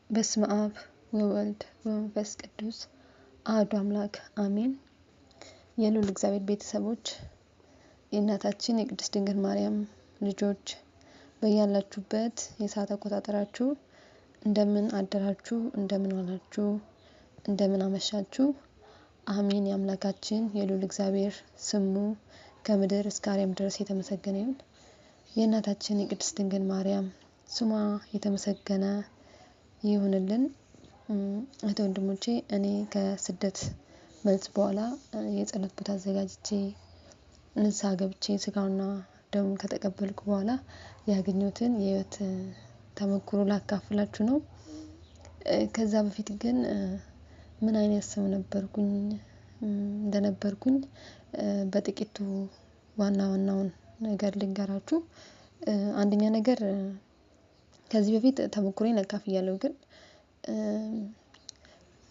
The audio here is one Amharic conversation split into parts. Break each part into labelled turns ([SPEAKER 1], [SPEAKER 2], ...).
[SPEAKER 1] በስመ አብ ወወልድ ወመንፈስ ቅዱስ አሐዱ አምላክ አሜን። የልዑል እግዚአብሔር ቤተሰቦች፣ የእናታችን የቅድስት ድንግል ማርያም ልጆች፣ በያላችሁበት የሰዓት አቆጣጠራችሁ እንደምን አደራችሁ፣ እንደምን ዋላችሁ፣ እንደምን አመሻችሁ። አሜን። የአምላካችን የልዑል እግዚአብሔር ስሙ ከምድር እስከ አርያም ድረስ የተመሰገነ ይሁን። የእናታችን የቅድስት ድንግል ማርያም ስሟ የተመሰገነ ይሁንልን። እህት ወንድሞቼ፣ እኔ ከስደት መልስ በኋላ የጸሎት ቦታ አዘጋጅቼ ንስሐ ገብቼ ስጋውና ደሙን ከተቀበልኩ በኋላ ያገኘሁትን የህይወት ተሞክሮ ላካፍላችሁ ነው። ከዛ በፊት ግን ምን አይነት ሰው ነበርኩኝ እንደነበርኩኝ በጥቂቱ ዋና ዋናውን ነገር ልንገራችሁ። አንደኛ ነገር፣ ከዚህ በፊት ተሞክሮዬን አካፍያለሁ፣ ግን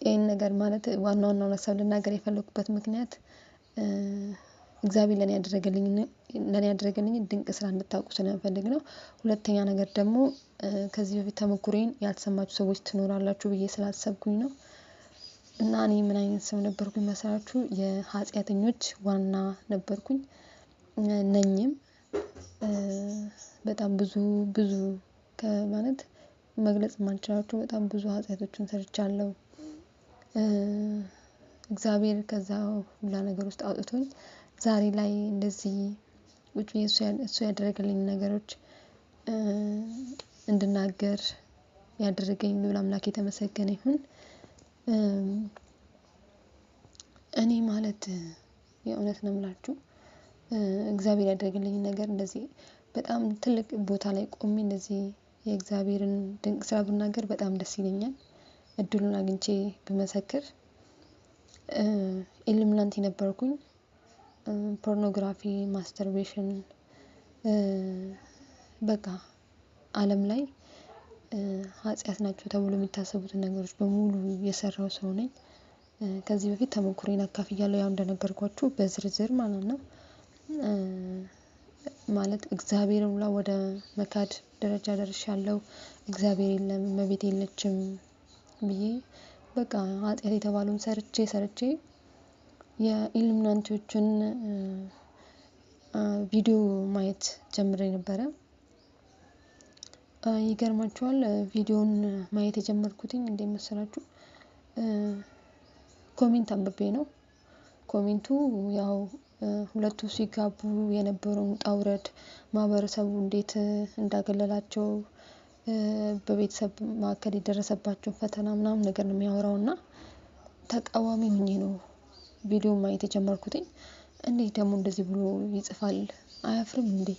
[SPEAKER 1] ይሄን ነገር ማለት ዋና ዋናውን ሀሳብ ልናገር የፈለኩበት ምክንያት እግዚአብሔር ለኔ ያደረገልኝን ድንቅ ስራ እንድታውቁ ስለምፈልግ ነው። ሁለተኛ ነገር ደግሞ ከዚህ በፊት ተሞክሮዬን ያልሰማችሁ ሰዎች ትኖራላችሁ ብዬ ስላሰብኩኝ ነው። እና እኔ ምን አይነት ሰው ነበርኩኝ መሰላችሁ? የኃጢአተኞች ዋና ነበርኩኝ፣ ነኝም። በጣም ብዙ ብዙ፣ ከማለት መግለጽ የማልችላቸው በጣም ብዙ ኃጢአቶችን ሰርቻለሁ። እግዚአብሔር ከዛ ሁላ ነገር ውስጥ አውጥቶኝ ዛሬ ላይ እንደዚህ ቁጭ ብዬ እሱ ያደረገልኝ ነገሮች እንድናገር ያደረገኝ ልዑል አምላክ የተመሰገነ ይሁን። እኔ ማለት የእውነት ነው የምላችሁ፣ እግዚአብሔር ያደረገልኝ ነገር እንደዚህ በጣም ትልቅ ቦታ ላይ ቆሜ እንደዚህ የእግዚአብሔርን ድንቅ ስራ ብናገር በጣም ደስ ይለኛል። እድሉን አግኝቼ ብመሰክር፣ ኢሉሚናንቲ ነበርኩኝ። Pornography፣ masturbation፣ በቃ ዓለም ላይ ኃጢአት ናቸው ተብሎ የሚታሰቡትን ነገሮች በሙሉ የሰራው ሰው ነኝ። ከዚህ በፊት ተሞክሮዬን አካፍያለሁ፣ ያው እንደነገርኳችሁ በዝርዝር ማለት ነው። ማለት እግዚአብሔርን ሁላ ወደ መካድ ደረጃ ደርሻለሁ። እግዚአብሔር የለም፣ እመቤቴ የለችም ብዬ በቃ ኃጢአት የተባለውን ሰርቼ ሰርቼ የኢሉሚናንቲዎችን ቪዲዮ ማየት ጀምሬ ነበረ። ይገርማችኋል፣ ቪዲዮን ማየት የጀመርኩትኝ እንዴት መሰላችሁ? Comment አንብቤ ነው። Comment ኡ ያው ሁለቱ ሲጋቡ የነበረውን ውጣ ውረድ፣ ማህበረሰቡ እንዴት እንዳገለላቸው፣ በቤተሰብ መካከል የደረሰባቸውን ፈተና ምናምን ነገር ነው የሚያወራው። እና ተቃዋሚ ሆኜ ነው ቪዲዮ ማየት የጀመርኩትኝ። እንዴት ደግሞ እንደዚህ ብሎ ይጽፋል፣ አያፍርም እንዴ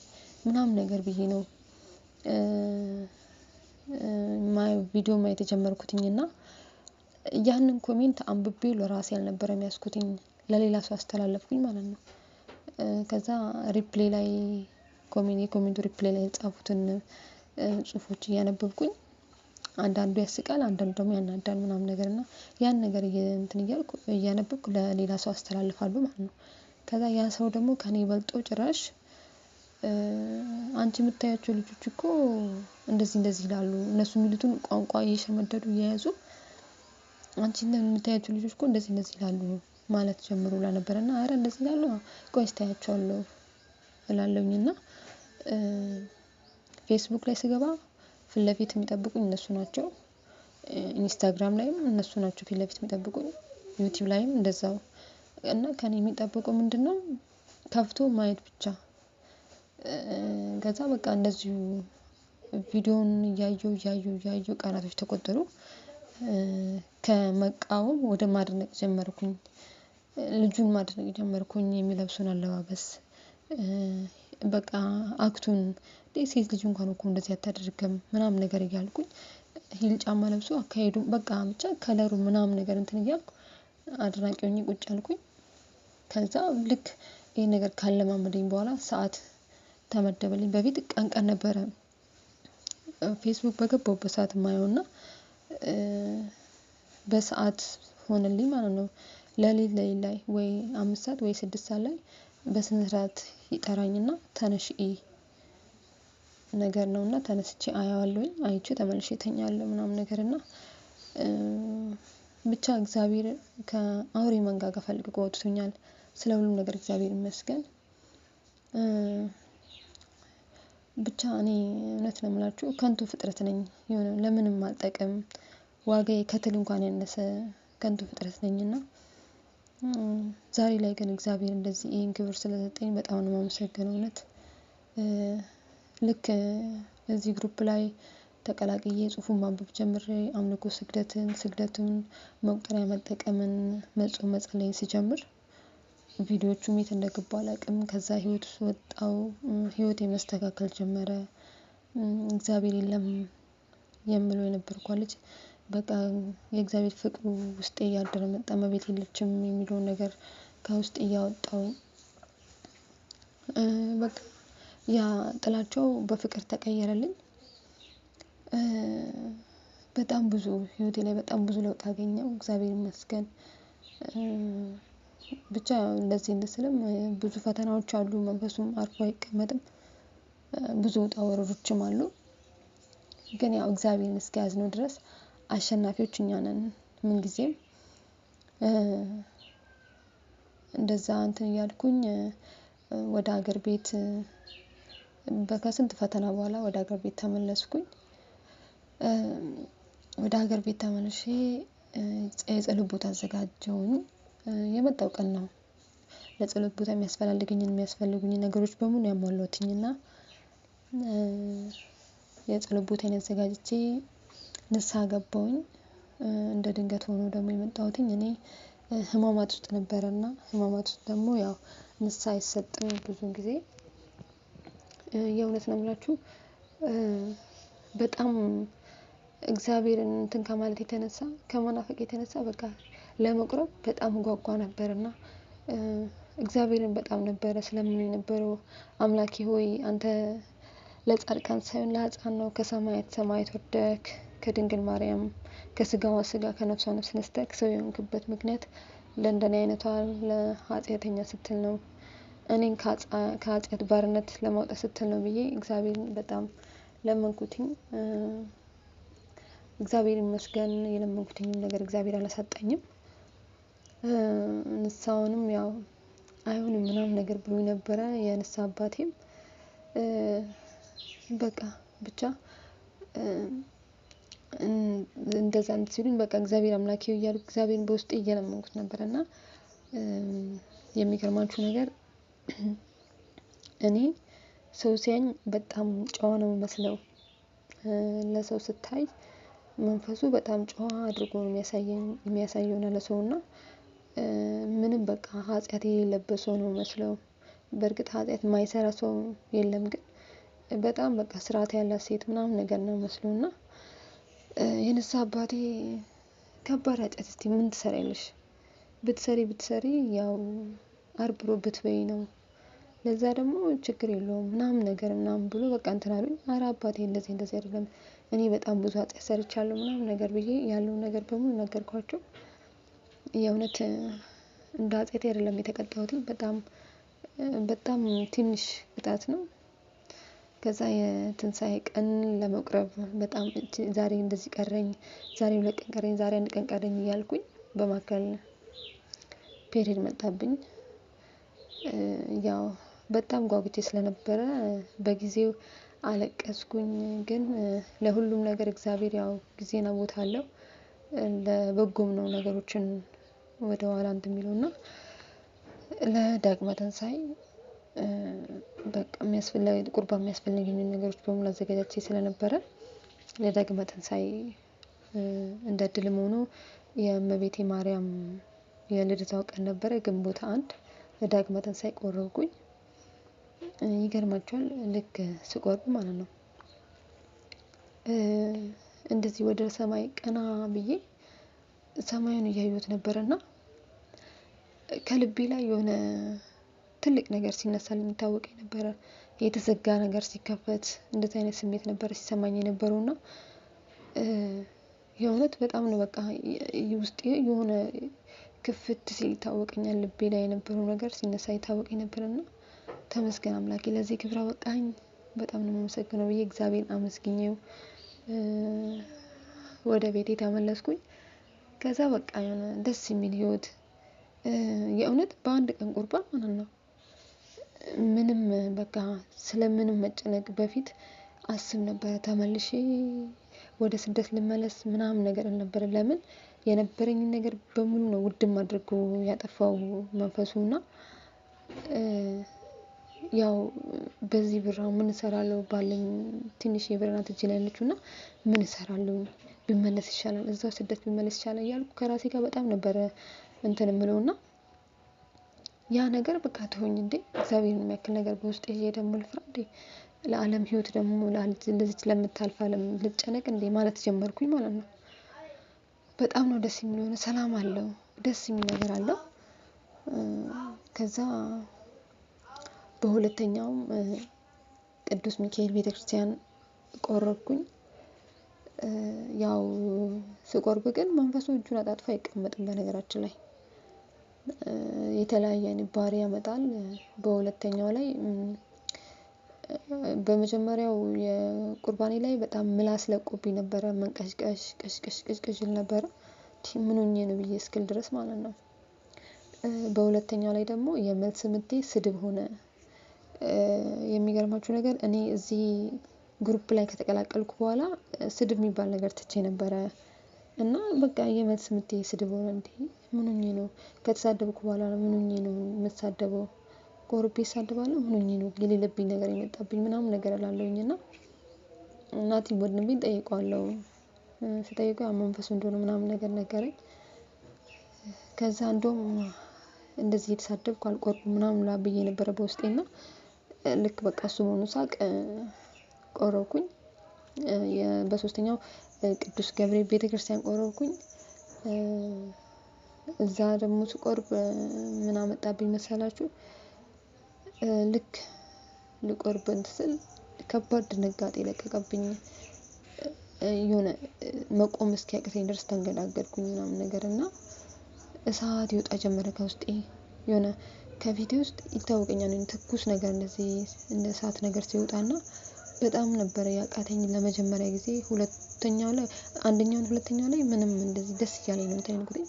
[SPEAKER 1] ምናምን ነገር ብዬ ነው ቪዲዮ ማየት የጀመርኩትኝ። እና ያንን comment አንብቤ ለራሴ አልነበረም ያዝኩትኝ፣ ለሌላ ሰው አስተላለፍኩኝ ማለት ነው። ከዛ reply ላይ የ comment ኡ reply ላይ የጻፉትን ጽሁፎች እያነበብኩኝ አንዳንዱ ያስቃል፣ አንዳንዱ ደግሞ ያናዳል ምናምን ነገር። እና ያን ነገር እንትን እያልኩ እያነበብኩ ለሌላ ሰው አስተላልፋለሁ ማለት ነው። ከዛ ያ ሰው ደግሞ ከኔ በልጦ ጭራሽ አንቺ የምታያቸው ልጆች እኮ እንደዚህ እንደዚህ ይላሉ፣ እነሱ የሚሉትን ቋንቋ እየሸመደዱ እየያዙ አንቺ የምታያቸው ልጆች እኮ እንደዚህ እንደዚህ ይላሉ ማለት ጀምሮ ነበር። እና ኧረ እንደዚህ ይላሉ፣ ቆይ እስቲ አያቸዋለሁ እላለሁኝ። እና ፌስቡክ ላይ ስገባ ፊት ለፊት የሚጠብቁኝ እነሱ ናቸው። ኢንስታግራም ላይም እነሱ ናቸው ፊት ለፊት የሚጠብቁኝ። ዩቲዩብ ላይም እንደዛው። እና ከኔ የሚጠበቀው ምንድነው? ከፍቶ ማየት ብቻ። ከዛ በቃ እንደዚሁ ቪዲዮውን እያየሁ እያየሁ እያየሁ ቀናቶች ተቆጠሩ። ከመቃወም ወደ ማድነቅ ጀመርኩኝ። ልጁን ማድነቅ ጀመርኩኝ፣ የሚለብሱን አለባበስ፣ በቃ act ኡን፣ ሴት ልጅ እንኳን እኮ እንደዚህ አታደርግም ምናምን ነገር እያልኩኝ፣ heel ጫማ ለብሶ አካሄዱ፣ በቃ ብቻ color ኡ ምናምን ነገር እንትን እያልኩ አድናቂ ሆኜ ቁጭ አልኩኝ። ከዛ ልክ ይሄን ነገር ካለማመደኝ በኋላ ሰዓት ተመደበልኝ። በፊት ቀን ቀን ነበረ ፌስቡክ በገባሁበት ሰዓት የማየው፣ እና በሰአት ሆነልኝ ማለት ነው። ሌሊት ሌሊት ላይ ወይ 5 ሰዓት ወይ 6 ሰዓት ላይ በስነ ስርዓት ይጠራኝና ተነሽ እይ። ነገር ነውና ተነስቼ አየዋለሁኝ፣ አይቼ ተመልሼ እተኛለሁ ምናምን ነገር። እና ብቻ እግዚአብሔር ከአውሬ መንጋጋ ፈልቅቆ አውጥቶኛል። ስለ ሁሉም ነገር እግዚአብሔር ይመስገን። ብቻ እኔ እውነት ነው የምላችሁ፣ ከንቱ ፍጥረት ነኝ፣ የሆነ ለምንም አልጠቅም፣ ዋጋዬ ከትል እንኳን ያነሰ ከንቱ ፍጥረት ነኝና ዛሬ ላይ ግን እግዚአብሔር እንደዚህ ይሄን ክብር ስለሰጠኝ በጣም ነው የማመሰግነው። እውነት ልክ እዚህ group ላይ ተቀላቅዬ ጽሁፉን ማንበብ ጀምሬ፣ አምልኮ ስግደትን፣ ስግደቱን፣ መቁጠሪያ መጠቀምን፣ መጾም መጸለይን ስጀምር ቪዲዮዎቹም የት እንደገቡ አላውቅም። ከዛ ህይወት ውስጥ ወጣው፣ ህይወቴ መስተካከል ጀመረ። እግዚአብሔር የለም የምለው የነበርኳ ልጅ በቃ የእግዚአብሔር ፍቅሩ ውስጤ እያደረ መጣ። እመቤት የለችም የሚለውን ነገር ከውስጤ እያወጣው፣ በቃ ያ ጥላቸው በፍቅር ተቀየረልኝ። በጣም ብዙ ህይወቴ ላይ በጣም ብዙ ለውጥ አገኘው፣ እግዚአብሔር ይመስገን። ብቻ እንደዚህ ስልም ብዙ ፈተናዎች አሉ፣ መንፈሱም አርፎ አይቀመጥም። ብዙ ውጣ ውረዶችም አሉ። ግን ያው እግዚአብሔርን እስከያዝነው ድረስ አሸናፊዎች እኛ ነን ምን ጊዜም። እንደዛ እንትን እያልኩኝ ወደ ሀገር ቤት ከስንት ፈተና በኋላ ወደ ሀገር ቤት ተመለስኩኝ። ወደ ሀገር ቤት ተመልሼ የጸሎት ቦታ አዘጋጀሁኝ። የመጣው ቀን ነው ለጸሎት ቦታ የሚያስፈልጉኝን ነገሮች በሙሉ ያሟላሁትኝ። እና የጸሎት ቦታዬን አዘጋጅቼ ንስሃ ገባሁኝ። እንደ ድንገት ሆኖ ደግሞ የመጣሁትኝ እኔ ህማማት ውስጥ ነበረና ህማማት ውስጥ ደግሞ ያው ንስሃ አይሰጥም ብዙ ጊዜ። የእውነት ነው የምላችሁ፣ በጣም እግዚአብሔርን እንትን ከማለት የተነሳ፣ ከመናፈቅ የተነሳ በቃ ለመቁረብ በጣም ጓጓ ነበርና እግዚአብሔርን በጣም ነበረ ስለምን የነበረው። አምላኬ ሆይ፣ አንተ ለጻድቃን ሳይሆን ለኃጥአን ነው ከሰማያት ሰማያት ወርደህ፣ ከድንግል ማርያም ከስጋዋ ስጋ ከነፍሷ ነፍስ ነስተህ ሰው የሆንክበት ምክንያት ለእንደኔ አይነቷ ለኃጢአተኛ ስትል ነው፣ እኔን ከኃጢአት ባርነት ለማውጣት ስትል ነው ብዬ እግዚአብሔርን በጣም ለመንኩትኝ። እግዚአብሔር ይመስገን፣ የለመንኩትኝም ነገር እግዚአብሔር አላሳጣኝም። ንስሐውንም ያው አይሆንም ምናምን ነገር ብሎኝ ነበረ የንስሐ አባቴም። በቃ ብቻ እንደዛ እንትን ሲሉኝ በቃ እግዚአብሔር አምላኬ እያልኩ እግዚአብሔርን በውስጤ እየለመንኩት ነበር። እና የሚገርማችሁ ነገር እኔ ሰው ሲያየኝ በጣም ጨዋ ነው የምመስለው። ለሰው ስታይ መንፈሱ በጣም ጨዋ አድርጎ ነው የሚያሳየኝ የሚያሳየው ለሰው። እና ምንም በቃ ኃጢአት የሌለበት ሰው ነው የምመስለው። በእርግጥ ኃጢአት የማይሰራ ሰው የለም፣ ግን በጣም በቃ ስርዓት ያላት ሴት ምናምን ነገር ነው የምመስለው። እና የንስሃ አባቴ ከባድ ኃጢአት እስቲ ምን ትሰሪያለሽ? ብትሰሪ ብትሰሪ ያው አርብ ሮብ ብትበይ ነው፣ ለዛ ደግሞ ችግር የለውም ምናምን ነገር ምናምን ብሎ በቃ እንትን አሉኝ። ኧረ አባቴ እንደዚህ እንደዚህ አይደለም፣ እኔ በጣም ብዙ ኃጢአት ሰርቻለሁ ምናምን ነገር ብዬ ያለውን ነገር በሙሉ ነገርኳቸው። የእውነት እንደ ኃጢአቴ አይደለም የተቀጣሁትኝ፣ በጣም በጣም ትንሽ ቅጣት ነው። ከዛ የትንሳኤ ቀን ለመቁረብ በጣም ዛሬ እንደዚህ ቀረኝ፣ ዛሬ 2 ቀን ቀረኝ፣ ዛሬ 1 ቀን ቀረኝ እያልኩኝ በማካከል period መጣብኝ። ያው በጣም ጓጉቼ ስለነበረ በጊዜው አለቀስኩኝ። ግን ለሁሉም ነገር እግዚአብሔር ያው ጊዜና ቦታ አለው። ለበጎም ነው ነገሮችን ወደ ኋላ እንትን የሚለውና ለዳግመ ትንሳኤ በቃ የሚያስፈልግ ቁርባን የሚያስፈልገኝን ነገሮች በሙሉ አዘጋጃጅቼ ስለነበረ ለዳግመ ትንሳኤ እንደ እድልም ሆኖ የእመቤቴ ማርያም የልደታው ቀን ነበረ፣ ግንቦት 1። ለዳግመ ትንሳኤ ቆረብኩኝ። ይገርማችኋል፣ ልክ ስቆርብ ማለት ነው እንደዚህ ወደ ሰማይ ቀና ብዬ ሰማዩን እያየሁት ነበርና ከልቤ ላይ የሆነ ትልቅ ነገር ሲነሳልኝ ይታወቀኝ ነበረ። የተዘጋ ነገር ሲከፈት እንደዚህ አይነት ስሜት ነበር ሲሰማኝ የነበረውና የእውነት በጣም ነው በቃ ውስጤ የሆነ ክፍት ሲል ይታወቀኛል። ልቤ ላይ የነበረው ነገር ሲነሳ ይታወቀኝ ነበርና ተመስገን አምላኬ ለዚህ ክብር አበቃኝ። በጣም ነው የማመሰግነው ብዬ እግዚአብሔርን አመስግኜው ወደ ቤቴ ተመለስኩኝ። ከዛ በቃ የሆነ ደስ የሚል ህይወት፣ የእውነት በአንድ ቀን ቁርባን ማለት ነው። ምንም በቃ ስለምንም መጨነቅ በፊት አስብ ነበረ፣ ተመልሼ ወደ ስደት ልመለስ ምናምን ነገር አልነበረ። ለምን የነበረኝን ነገር በሙሉ ነው ውድም አድርጎ ያጠፋው መንፈሱ። እና ያው በዚህ ብር ምን እሰራለሁ፣ ባለኝ ትንሽ የብር ናት እጄ ላይ ያለችው፣ እና ምን እሰራለሁ፣ ብመለስ ይሻላል፣ እዛው ስደት ብመለስ ይሻላል እያልኩ ከራሴ ጋር በጣም ነበረ እንትን የምለው። እና ያ ነገር በቃ ተወኝ እንዴ፣ እግዚአብሔርን የሚያክል ነገር በውስጤ ይዤ ደግሞ ልፍራ እንዴ? ለአለም ህይወት ደግሞ ለዚች ለምታልፍ አለም ልጨነቅ እንዴ ማለት ጀመርኩኝ ማለት ነው። በጣም ነው ደስ የሚል፣ የሆነ ሰላም አለው፣ ደስ የሚል ነገር አለው። ከዛ በሁለተኛውም ቅዱስ ሚካኤል ቤተክርስቲያን ቆረብኩኝ። ያው ስቆርብ ግን መንፈሱ እጁን አጣጥፎ አይቀመጥም። በነገራችን ላይ የተለያየ አይነት ባህሪ ያመጣል። በሁለተኛው ላይ፣ በመጀመሪያው የቁርባኔ ላይ በጣም ምላስ ለቆብኝ ነበረ፣ መንቀሽቀሽ ቅሽቅሽ ቅሽቅሽ እል ነበረ፣ ምን ሆኜ ነው ብዬ እስክል ድረስ ማለት ነው። በሁለተኛው ላይ ደግሞ የመልስ ምቴ ስድብ ሆነ። የሚገርማችሁ ነገር እኔ እዚህ group ላይ ከተቀላቀልኩ በኋላ ስድብ የሚባል ነገር ትቼ ነበረ። እና በቃ የመልስ ምቴ ስድብ ሆነ። እንዴ ምን ሆኜ ነው? ከተሳደብኩ በኋላ ነው ምን ሆኜ ነው የምሳደበው? ቆርቤ እሳደባለሁ? ምን ሆኜ ነው የሌለብኝ ነገር የመጣብኝ ምናምን ነገር እላለሁኝ። እና እናቴ ወንድሜን እጠይቀዋለሁ። ስጠይቀው መንፈሱ እንደሆነ ምናምን ነገር ነገረኝ። ከዛ እንደውም እንደዚህ እየተሳደብኩ አልቆርብም ምናምን ብዬ ነበረ በውስጤ፣ እና ልክ በቃ እሱ መሆኑን ሳውቅ ቆረብኩኝ። በሶስተኛው ቅዱስ ገብርኤል ቤተክርስቲያን ቆረብኩኝ። እዛ ደግሞ ስቆርብ ምን አመጣብኝ መሰላችሁ? ልክ ልቆርብ እንትን ስል ከባድ ድንጋጤ ለቀቀብኝ። የሆነ መቆም እስኪያቅተኝ ድረስ ተንገዳገድኩኝ ምናምን ነገር፣ እና እሳት ይወጣ ጀመረ ከውስጤ። የሆነ ከፊቴ ውስጥ ይታወቀኛል ትኩስ ነገር እንደዚህ እንደ እሳት ነገር ሲወጣና በጣም ነበረ ያቃተኝ ለመጀመሪያ ጊዜ። ሁለተኛው ላይ፣ አንደኛውን ሁለተኛው ላይ ምንም እንደዚህ ደስ እያለኝ ነው እንትን ያልኩትኝ።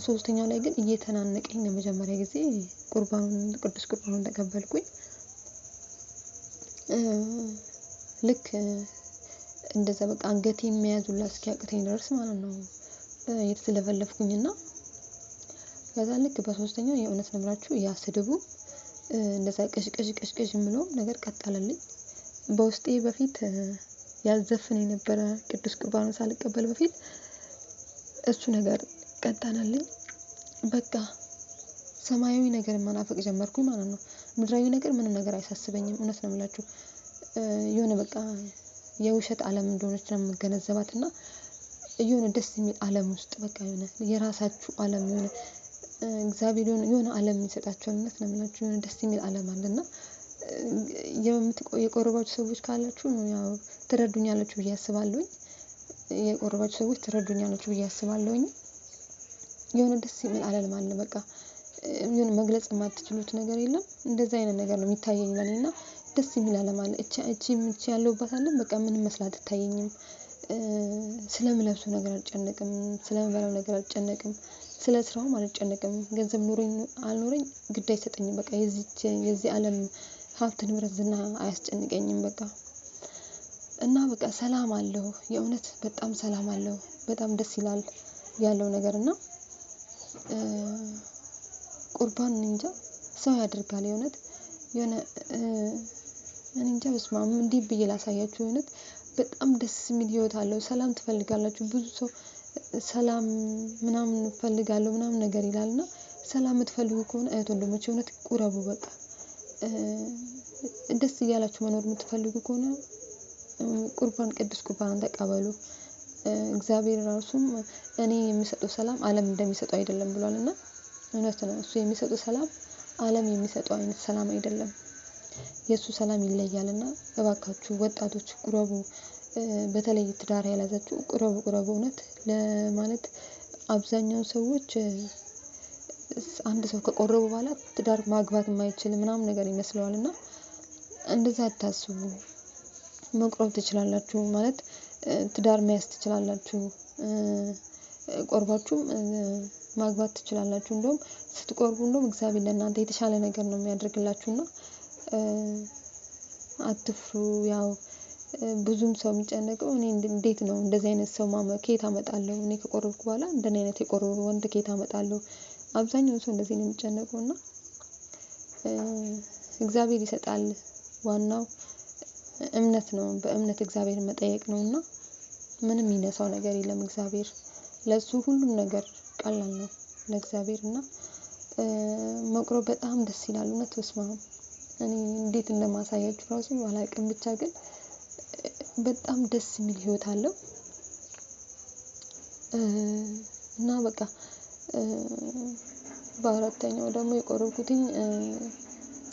[SPEAKER 1] ሶስተኛው ላይ ግን እየተናነቀኝ ለመጀመሪያ ጊዜ ቁርባኑን፣ ቅዱስ ቁርባኑን ተቀበልኩኝ። ልክ እንደዛ በቃ አንገቴን መያዝ ሁላ እስኪያቅተኝ ድረስ ማለት ነው የተዝለፈለፍኩኝ። እና ከዛ ልክ በሶስተኛው የእውነት ነው የምላችሁ ያ ስድቡ እንደዛ ቅዥቅዥ ቅዥቅዥ የምለውም ነገር ቀጠለልኝ። በውስጤ በፊት ያዘፍን የነበረ ቅዱስ ቁርባኑን ሳልቀበል በፊት እሱ ነገር ቀጠለልኝ። በቃ ሰማያዊ ነገር መናፈቅ ጀመርኩኝ ማለት ነው። ምድራዊ ነገር ምንም ነገር አይሳስበኝም። እውነት ነው የምላችሁ። የሆነ በቃ የውሸት አለም እንደሆነች ነው የምገነዘባት፣ እና የሆነ ደስ የሚል አለም ውስጥ በቃ የሆነ የራሳችሁ አለም፣ የሆነ እግዚአብሔር የሆነ አለም የሚሰጣችሁ፣ እውነት ነው የምላችሁ፣ የሆነ ደስ የሚል አለም አለ። እና የቆረባችሁ ሰዎች ካላችሁ ያው ትረዱኛላችሁ ብዬ አስባለሁኝ። የቆረባችሁ ሰዎች ትረዱኛላችሁ ብዬ አስባለሁኝ። የሆነ ደስ የሚል አለም አለ። በቃ የሆነ መግለጽ የማትችሉት ነገር የለም። እንደዛ አይነት ነገር ነው የሚታየኝ ለኔ፣ እና ደስ የሚል አለም አለ። እቺ እቺ እቺ ያለሁባት አለም በቃ ምንም መስላ አትታየኝም። ስለምለብሰው ነገር አልጨነቅም፣ ስለምበላው ነገር አልጨነቅም፣ ስለ ስራውም አልጨነቅም። ገንዘብ ኖሮኝ አልኖረኝ ግድ አይሰጠኝም። በቃ የዚህ አለም ሀብት ንብረት ዝና አያስጨንቀኝም። በቃ እና በቃ ሰላም አለው። የእውነት በጣም ሰላም አለው። በጣም ደስ ይላል ያለው ነገር። እና ቁርባን እንጃ ሰው ያደርጋል። የእውነት የሆነ እኔ እንጃ በስመአብ እንዲህ ብዬ ላሳያችሁ። የእውነት በጣም ደስ የሚል ህይወት አለው። ሰላም ትፈልጋላችሁ። ብዙ ሰው ሰላም ምናምን እፈልጋለሁ ምናምን ነገር ይላል፣ እና ሰላም የምትፈልጉ ከሆነ እህት ወንድሞቼ እውነት ቁረቡ። በቃ ደስ እያላችሁ መኖር የምትፈልጉ ከሆነ ቁርባን፣ ቅዱስ ቁርባንን ተቀበሉ። እግዚአብሔር ራሱም እኔ የምሰጠው ሰላም አለም እንደሚሰጠው አይደለም ብሏል፣ እና እውነት ነው። እሱ የሚሰጠው ሰላም አለም የሚሰጠው አይነት ሰላም አይደለም። የእሱ ሰላም ይለያል። እና እባካችሁ ወጣቶች ቁረቡ። በተለይ ትዳር ያልያዛችሁ ቁረቡ፣ ቁረቡ። እውነት ለማለት አብዛኛው ሰዎች አንድ ሰው ከቆረቡ በኋላ ትዳር ማግባት የማይችል ምናምን ነገር ይመስለዋል፣ እና እንደዛ አታስቡ። መቁረብ ትችላላችሁ ማለት ትዳር መያዝ ትችላላችሁ። ቆርባችሁም ማግባት ትችላላችሁ። እንደውም ስትቆርቡ እንደውም እግዚአብሔር ለእናንተ የተሻለ ነገር ነው የሚያደርግላችሁ እና አትፍሩ። ያው ብዙም ሰው የሚጨነቀው እኔ እንዴት ነው እንደዚህ አይነት ሰው ከየት አመጣለሁ? እኔ ከቆረብኩ በኋላ እንደኔ አይነት የቆረበ ወንድ ከየት አመጣለሁ? አብዛኛው ሰው እንደዚህ ነው የሚጨነቀው እና እግዚአብሔር ይሰጣል። ዋናው እምነት ነው። በእምነት እግዚአብሔርን መጠየቅ ነው እና ምንም የሚነሳው ነገር የለም። እግዚአብሔር ለሱ ሁሉም ነገር ቀላል ነው ለእግዚአብሔር እና መቁረብ በጣም ደስ ይላል። እውነት በስመ አብ እኔ እንዴት እንደማሳያችሁ ራሱ አላውቅም። ብቻ ግን በጣም ደስ የሚል ህይወት አለው እና በቃ በአራተኛው ደግሞ የቆረብኩትኝ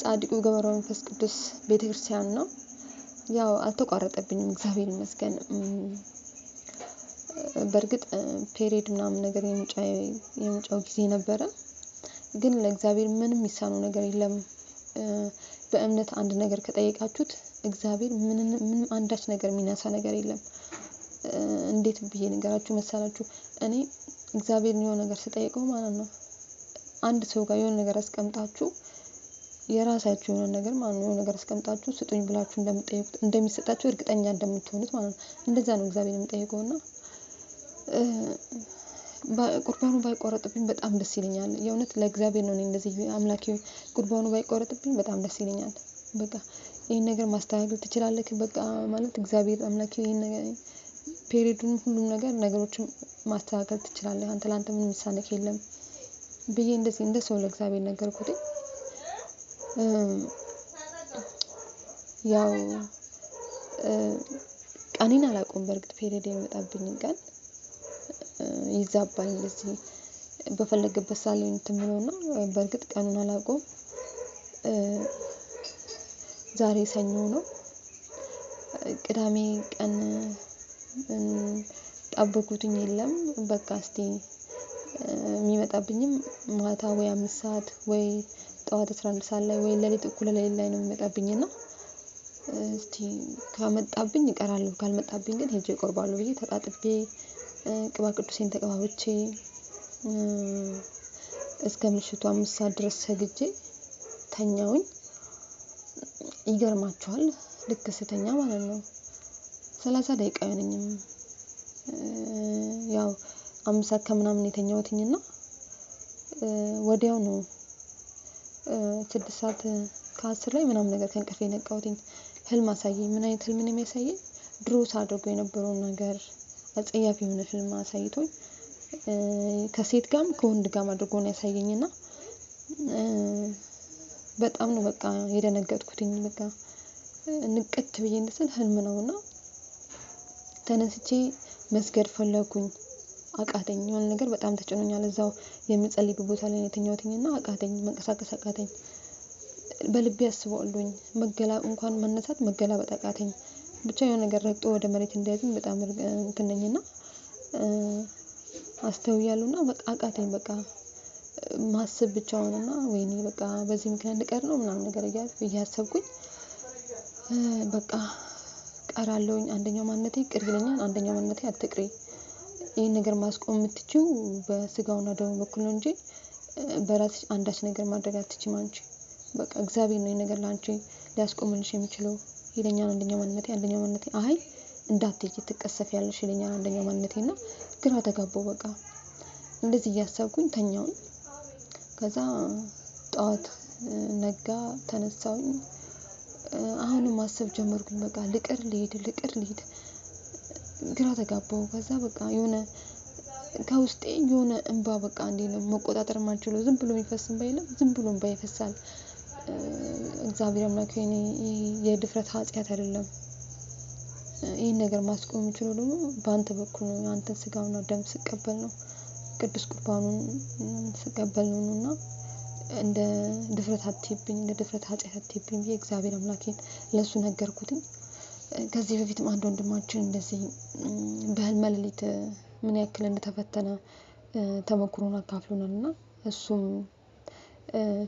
[SPEAKER 1] ጻድቁ ገብረ መንፈስ ቅዱስ ቤተክርስቲያን ነው። ያው አልተቋረጠብኝም እግዚአብሔር ይመስገን። በእርግጥ period ምናምን ነገር የምጫው ጊዜ ነበረ። ግን ለእግዚአብሔር ምንም የሚሳነው ነገር የለም። በእምነት አንድ ነገር ከጠየቃችሁት እግዚአብሔር ምንም አንዳች ነገር የሚነሳ ነገር የለም። እንዴት ብዬ ነገራችሁ መሰላችሁ? እኔ እግዚአብሔርን የሆነ ነገር ስጠይቀው ማለት ነው አንድ ሰው ጋር የሆነ ነገር አስቀምጣችሁ የራሳችሁ የሆነ ነገር ማለት ነው የሆነ ነገር አስቀምጣችሁ ስጡኝ ብላችሁ እንደምትጠይቁት እንደሚሰጣችሁ እርግጠኛ እንደምትሆኑት ማለት ነው። እንደዛ ነው እግዚአብሔር የምጠይቀው እና ቁርባኑ ባይቆረጥብኝ በጣም ደስ ይለኛል። የእውነት ለእግዚአብሔር ነው እኔ እንደዚህ አምላኬ ቁርባኑ ባይቆረጥብኝ በጣም ደስ ይለኛል። በቃ ይሄን ነገር ማስተካከል ትችላለህ በቃ ማለት እግዚአብሔር አምላኬ ይሄን ነገር period ኡን ሁሉም ነገር ነገሮችን ማስተካከል ትችላለህ አንተ ላንተ ምንም የሚሳንህ የለም ብዬ እንደዚህ እንደ ሰው ለእግዚአብሔር ነገርኩት። ያው ቀኔን አላውቀውም። በእርግጥ period የሚመጣብኝን ቀን ይዛባል እንደዚህ በፈለገበት ሰዓት ላይ እንትን የምለው እና በእርግጥ ቀኑን አላውቀውም። ዛሬ ሰኞ ነው። ቅዳሜ ቀን ጠበኩትኝ የለም በቃ እስቲ የሚመጣብኝም ማታ ወይ 5 ሰዓት ወይ ጠዋት 11 ሰዓት ላይ ወይ ሌሊት እኩለ ሌሊት ላይ ነው የሚመጣብኝ እና እስቲ ከመጣብኝ እቀራለሁ ካልመጣብኝ ግን ሄጄ እቆርባለሁ ብዬ ተጣጥቤ ቅባ ቅዱሴን ተቀባብቼ እስከ ምሽቱ 5 ሰዓት ድረስ ሰግጄ ተኛሁኝ። ይገርማችኋል ልክ ስተኛ ማለት ነው 30 ደቂቃ አይሆነኝም። ያው 5 ሰዓት ከምናምን የተኛሁትኝ እና ወዲያው ነው 6 ሰዓት ከ10 ላይ ምናምን ነገር ከእንቅልፌ የነቃሁትኝ። ህልም አሳየኝ። ምን አይነት ህልም ነው የሚያሳየኝ? ድሮ ሳደርገው የነበረውን ነገር አጸያፊ የሆነ ህልም አሳይቶኝ ከሴት ጋርም ከወንድ ጋርም አድርጎ ነው ያሳየኝና በጣም ነው በቃ የደነገጥኩትኝ። በቃ ንቅት ብዬ እንድስል ህልም ነውና ተነስቼ መስገድ ፈለኩኝ፣ አቃተኝ። የሆነ ነገር በጣም ተጭኖኛል። እዛው የምጸልይበት ቦታ ላይ ነው የተኛሁትኝና አቃተኝ፣ መንቀሳቀስ አቃተኝ። በልቤ አስበዋለሁኝ እንኳን መነሳት መገላበጥ አቃተኝ። ብቻ የሆነ ነገር ረግጦ ወደ መሬት እንዳይዝኝ በጣም እንትን ነኝና አስተውያለሁና በቃ አቃተኝ። በቃ ማሰብ ብቻ ሆነና ወይኔ በቃ በዚህ ምክንያት ልቀር ነው ምናምን ነገር እያሰብኩኝ በቃ ቀራለሁኝ። አንደኛው ማንነቴ ቅር ይለኛል፣ አንደኛው ማንነቴ አትቅሪ፣ ይሄን ነገር ማስቆም የምትችይው በስጋውና ደሙ በኩል ነው እንጂ በራስሽ አንዳች ነገር ማድረግ አትችይም አንቺ። በቃ እግዚአብሔር ነው ይሄን ነገር ላንቺ ሊያስቆምልሽ የሚችለው ይለኛል አንደኛው ማንነቴ። አንደኛው ማንነቴ አይ እንዳትሄጂ ትቀሰፊያለሽ ይለኛል አንደኛው ማንነቴ። እና ግራ ተጋባሁ። በቃ እንደዚህ እያሰብኩኝ ተኛሁኝ። ከዛ ጠዋት ነጋ፣ ተነሳሁኝ። አሁንም ማሰብ ጀመርኩኝ። በቃ ልቅር ልሂድ፣ ልቅር ልሂድ፣ ግራ ተጋባሁ። ከዛ በቃ የሆነ ከውስጤ የሆነ እንባ በቃ እንዴት ነው መቆጣጠር የማልችለው ዝም ብሎ የሚፈስ እንባ የለም፣ ዝም ብሎ እንባ ይፈሳል። እግዚአብሔር አምላክ ሆይ እኔ የድፍረት ኃጢአት አይደለም፣ ይሄን ነገር ማስቆም የምችለው ደግሞ በአንተ በኩል ነው፣ አንተን ስጋውና ደም ስቀበል ነው፣ ቅዱስ ቁርባኑን ስቀበል ነው እና እንደ ድፍረት አትይብኝ፣ እንደ ድፍረት ኃጢአት አትይብኝ ብዬ እግዚአብሔር አምላኬን ለሱ ነገርኩትኝ። ከዚህ በፊትም አንድ ወንድማችን እንደዚህ በህልመ ሌሊት ምን ያክል እንደተፈተነ ተሞክሮን አካፍሎናል እና እሱም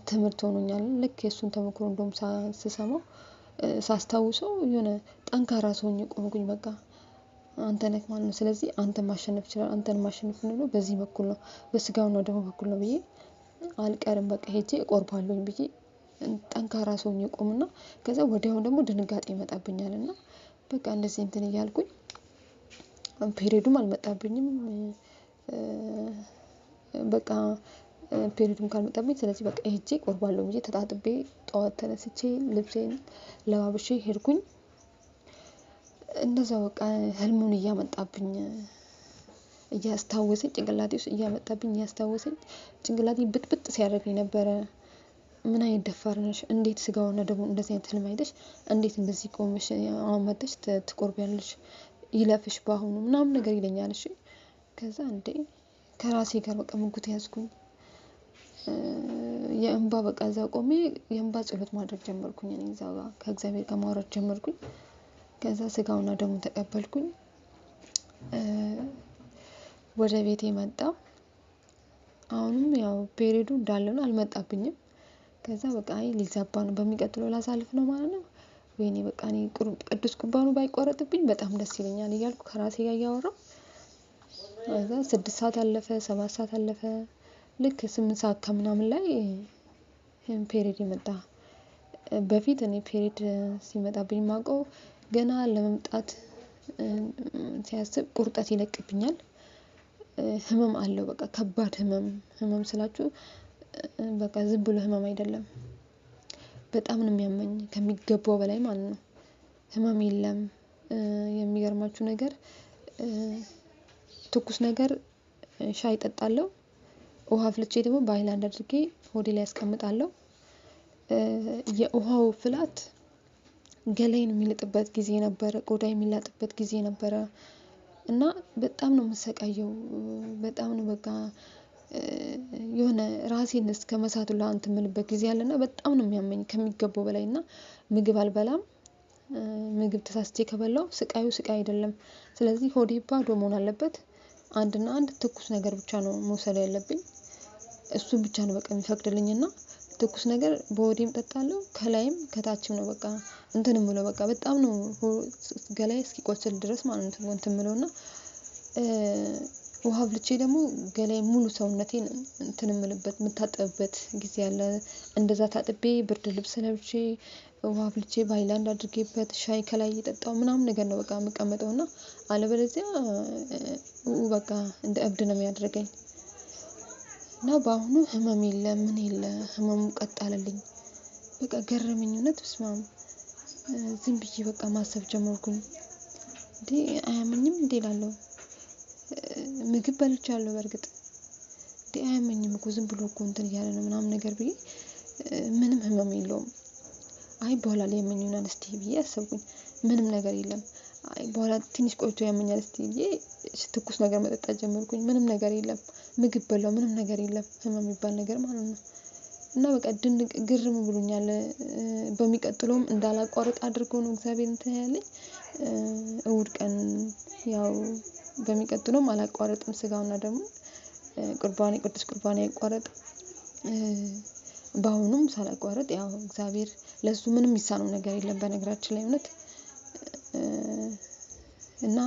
[SPEAKER 1] ትምህርት ሆኖኛል። ልክ የእሱን ተሞክሮ እንደውም ስሰማው ሳስታውሰው የሆነ ጠንካራ ሰው ሆኜ ቆምኩኝ በቃ። አንተ ነህ ማለት ነው፣ ስለዚህ አንተን ማሸነፍ ይችላል፣ አንተን ማሸነፍ ነው በዚህ በኩል ነው፣ በስጋውና ደሙ በኩል ነው ብዬ አልቀርም፣ በቃ ሄጄ እቆርባለሁኝ ብዬ ጠንካራ ሰው ሆኜ እቆምና ከዛ ወዲያው ደግሞ ድንጋጤ ይመጣብኛል። እና በቃ እንደዚህ እንትን እያልኩኝ period ኡም አልመጣብኝም። በቃ period ኡም ካልመጣብኝ ስለዚህ በቃ ሄጄ እቆርባለሁ ብዬ ተጣጥቤ ጠዋት ተነስቼ ልብሴን ለባብሼ ሄድኩኝ። እንደዛው በቃ ህልሙን እያመጣብኝ እያስታወሰኝ፣ ጭንቅላቴ ውስጥ እያመጣብኝ እያስታወሰኝ ጭንቅላቴን ብጥብጥ ሲያደርገኝ ነበረ። ምን አይነት ደፋር ነሽ? እንዴት ስጋውና ደግሞ እንደዚህ አይነት ህልም አይተሽ እንዴት እንደዚህ ቆመሽ አሁን መጥተሽ ትቆርቢያለሽ? ይለፍሽ በአሁኑ ምናምን ነገር ይለኛል። እሺ ከዛ እንዴ ከራሴ ጋር በቃ ሙግት ያዝኩኝ። የእንባ በቃ እዛ ቆሜ የእንባ ጸሎት ማድረግ ጀመርኩኝ። እኔ እዛ ጋር ከእግዚአብሔር ጋር ማውራት ጀመርኩኝ። ከዛ ስጋውና ደሙን ተቀበልኩኝ። ወደ ቤቴ መጣሁ። አሁንም ያው period ኡ እንዳለ ነው፣ አልመጣብኝም። ከዛ በቃ አይ ሊዛባ ነው፣ በሚቀጥለው ላሳልፍ ነው ማለት ነው። ወይኔ በቃ እኔ ቅዱስ ቁርባኑ ባይቆረጥብኝ በጣም ደስ ይለኛል እያልኩ ከራሴ ጋር እያወራሁ፣ ከዛ 6 ሰዓት አለፈ፣ 7 ሰዓት አለፈ። ልክ 8 ሰዓት ከምናምን ላይ period መጣ። በፊት እኔ period ሲመጣብኝ የማውቀው ገና ለመምጣት ሲያስብ ቁርጠት ይለቅብኛል። ህመም አለው፣ በቃ ከባድ ህመም። ህመም ስላችሁ በቃ ዝም ብሎ ህመም አይደለም። በጣም ነው የሚያመኝ ከሚገባው በላይ ማለት ነው። ህመም የለም። የሚገርማችሁ ነገር ትኩስ ነገር ሻይ እጠጣለሁ። ውሃ አፍልቼ ደግሞ በሃይላንድ አድርጌ ሆዴ ላይ አስቀምጣለሁ። የውሃው ፍላት ገላዬን የሚልጥበት ጊዜ ነበረ፣ ቆዳ የሚላጥበት ጊዜ ነበረ። እና በጣም ነው የምሰቃየው። በጣም ነው በቃ የሆነ ራሴን እስከ መሳት ሁላ እንትን የምልበት ጊዜ አለና በጣም ነው የሚያመኝ ከሚገባው በላይ። እና ምግብ አልበላም። ምግብ ተሳስቼ ከበላሁ ስቃዩ ስቃይ አይደለም። ስለዚህ ሆዴ ባዶ መሆን አለበት። አንድና አንድ ትኩስ ነገር ብቻ ነው መውሰድ ያለብኝ። እሱን ብቻ ነው በቃ የሚፈቅድልኝና ትኩስ ነገር በሆዴም እጠጣለሁ፣ ከላይም ከታችም ነው በቃ እንትን የምለው፣ በቃ በጣም ነው ገላዬ እስኪቆስል ድረስ ማለት ነው እንትን የምለውና ውሃ አፍልቼ ደግሞ ገላዬ ሙሉ ሰውነቴን እንትን የምልበት የምታጠብበት ጊዜ አለ። እንደዛ ታጥቤ ብርድ ልብስ ለብሼ ውሃ አፍልቼ በሃይላንድ አድርጌበት ሻይ ከላይ እየጠጣሁ ምናምን ነገር ነው በቃ የምቀመጠው። እና አለበለዚያ በቃ እንደ እብድ ነው የሚያደርገኝ። እና በአሁኑ ህመም የለ ምን የለ፣ ህመሙ ቀጥ አለልኝ። በቃ ገረመኝ እውነት በስመአብ። ዝም ብዬ በቃ ማሰብ ጀመርኩኝ። እንዴ አያመኝም እንዴ እላለሁ። ምግብ በልቻለሁ በእርግጥ፣ እንዴ አያመኝም እኮ፣ ዝም ብሎ እኮ እንትን እያለ ነው ምናምን ነገር ብዬ ምንም ህመም የለውም። አይ በኋላ ላይ ያመኝ ይሆናል እስቲ ብዬ አሰብኩኝ። ምንም ነገር የለም። አይ በኋላ ትንሽ ቆይቶ ያመኛል እስቲ ብዬ ትኩስ ነገር መጠጣት ጀመርኩኝ። ምንም ነገር የለም። ምግብ በላው፣ ምንም ነገር የለም። ህመም የሚባል ነገር ማለት ነው። እና በቃ ድንቅ ግርም ብሎኛል። በሚቀጥለውም እንዳላቋርጥ አድርጎ ነው እግዚአብሔር እንትን ያለኝ። እሁድ ቀን ያው በሚቀጥለውም አላቋርጥም፣ ስጋውና ደግሞ ቁርባን ቅዱስ ቁርባን አይቋረጥም። በአሁኑም ሳላቋርጥ ያው እግዚአብሔር ለሱ ምንም የሚሳነው ነገር የለም በነገራችን ላይ እውነት። እና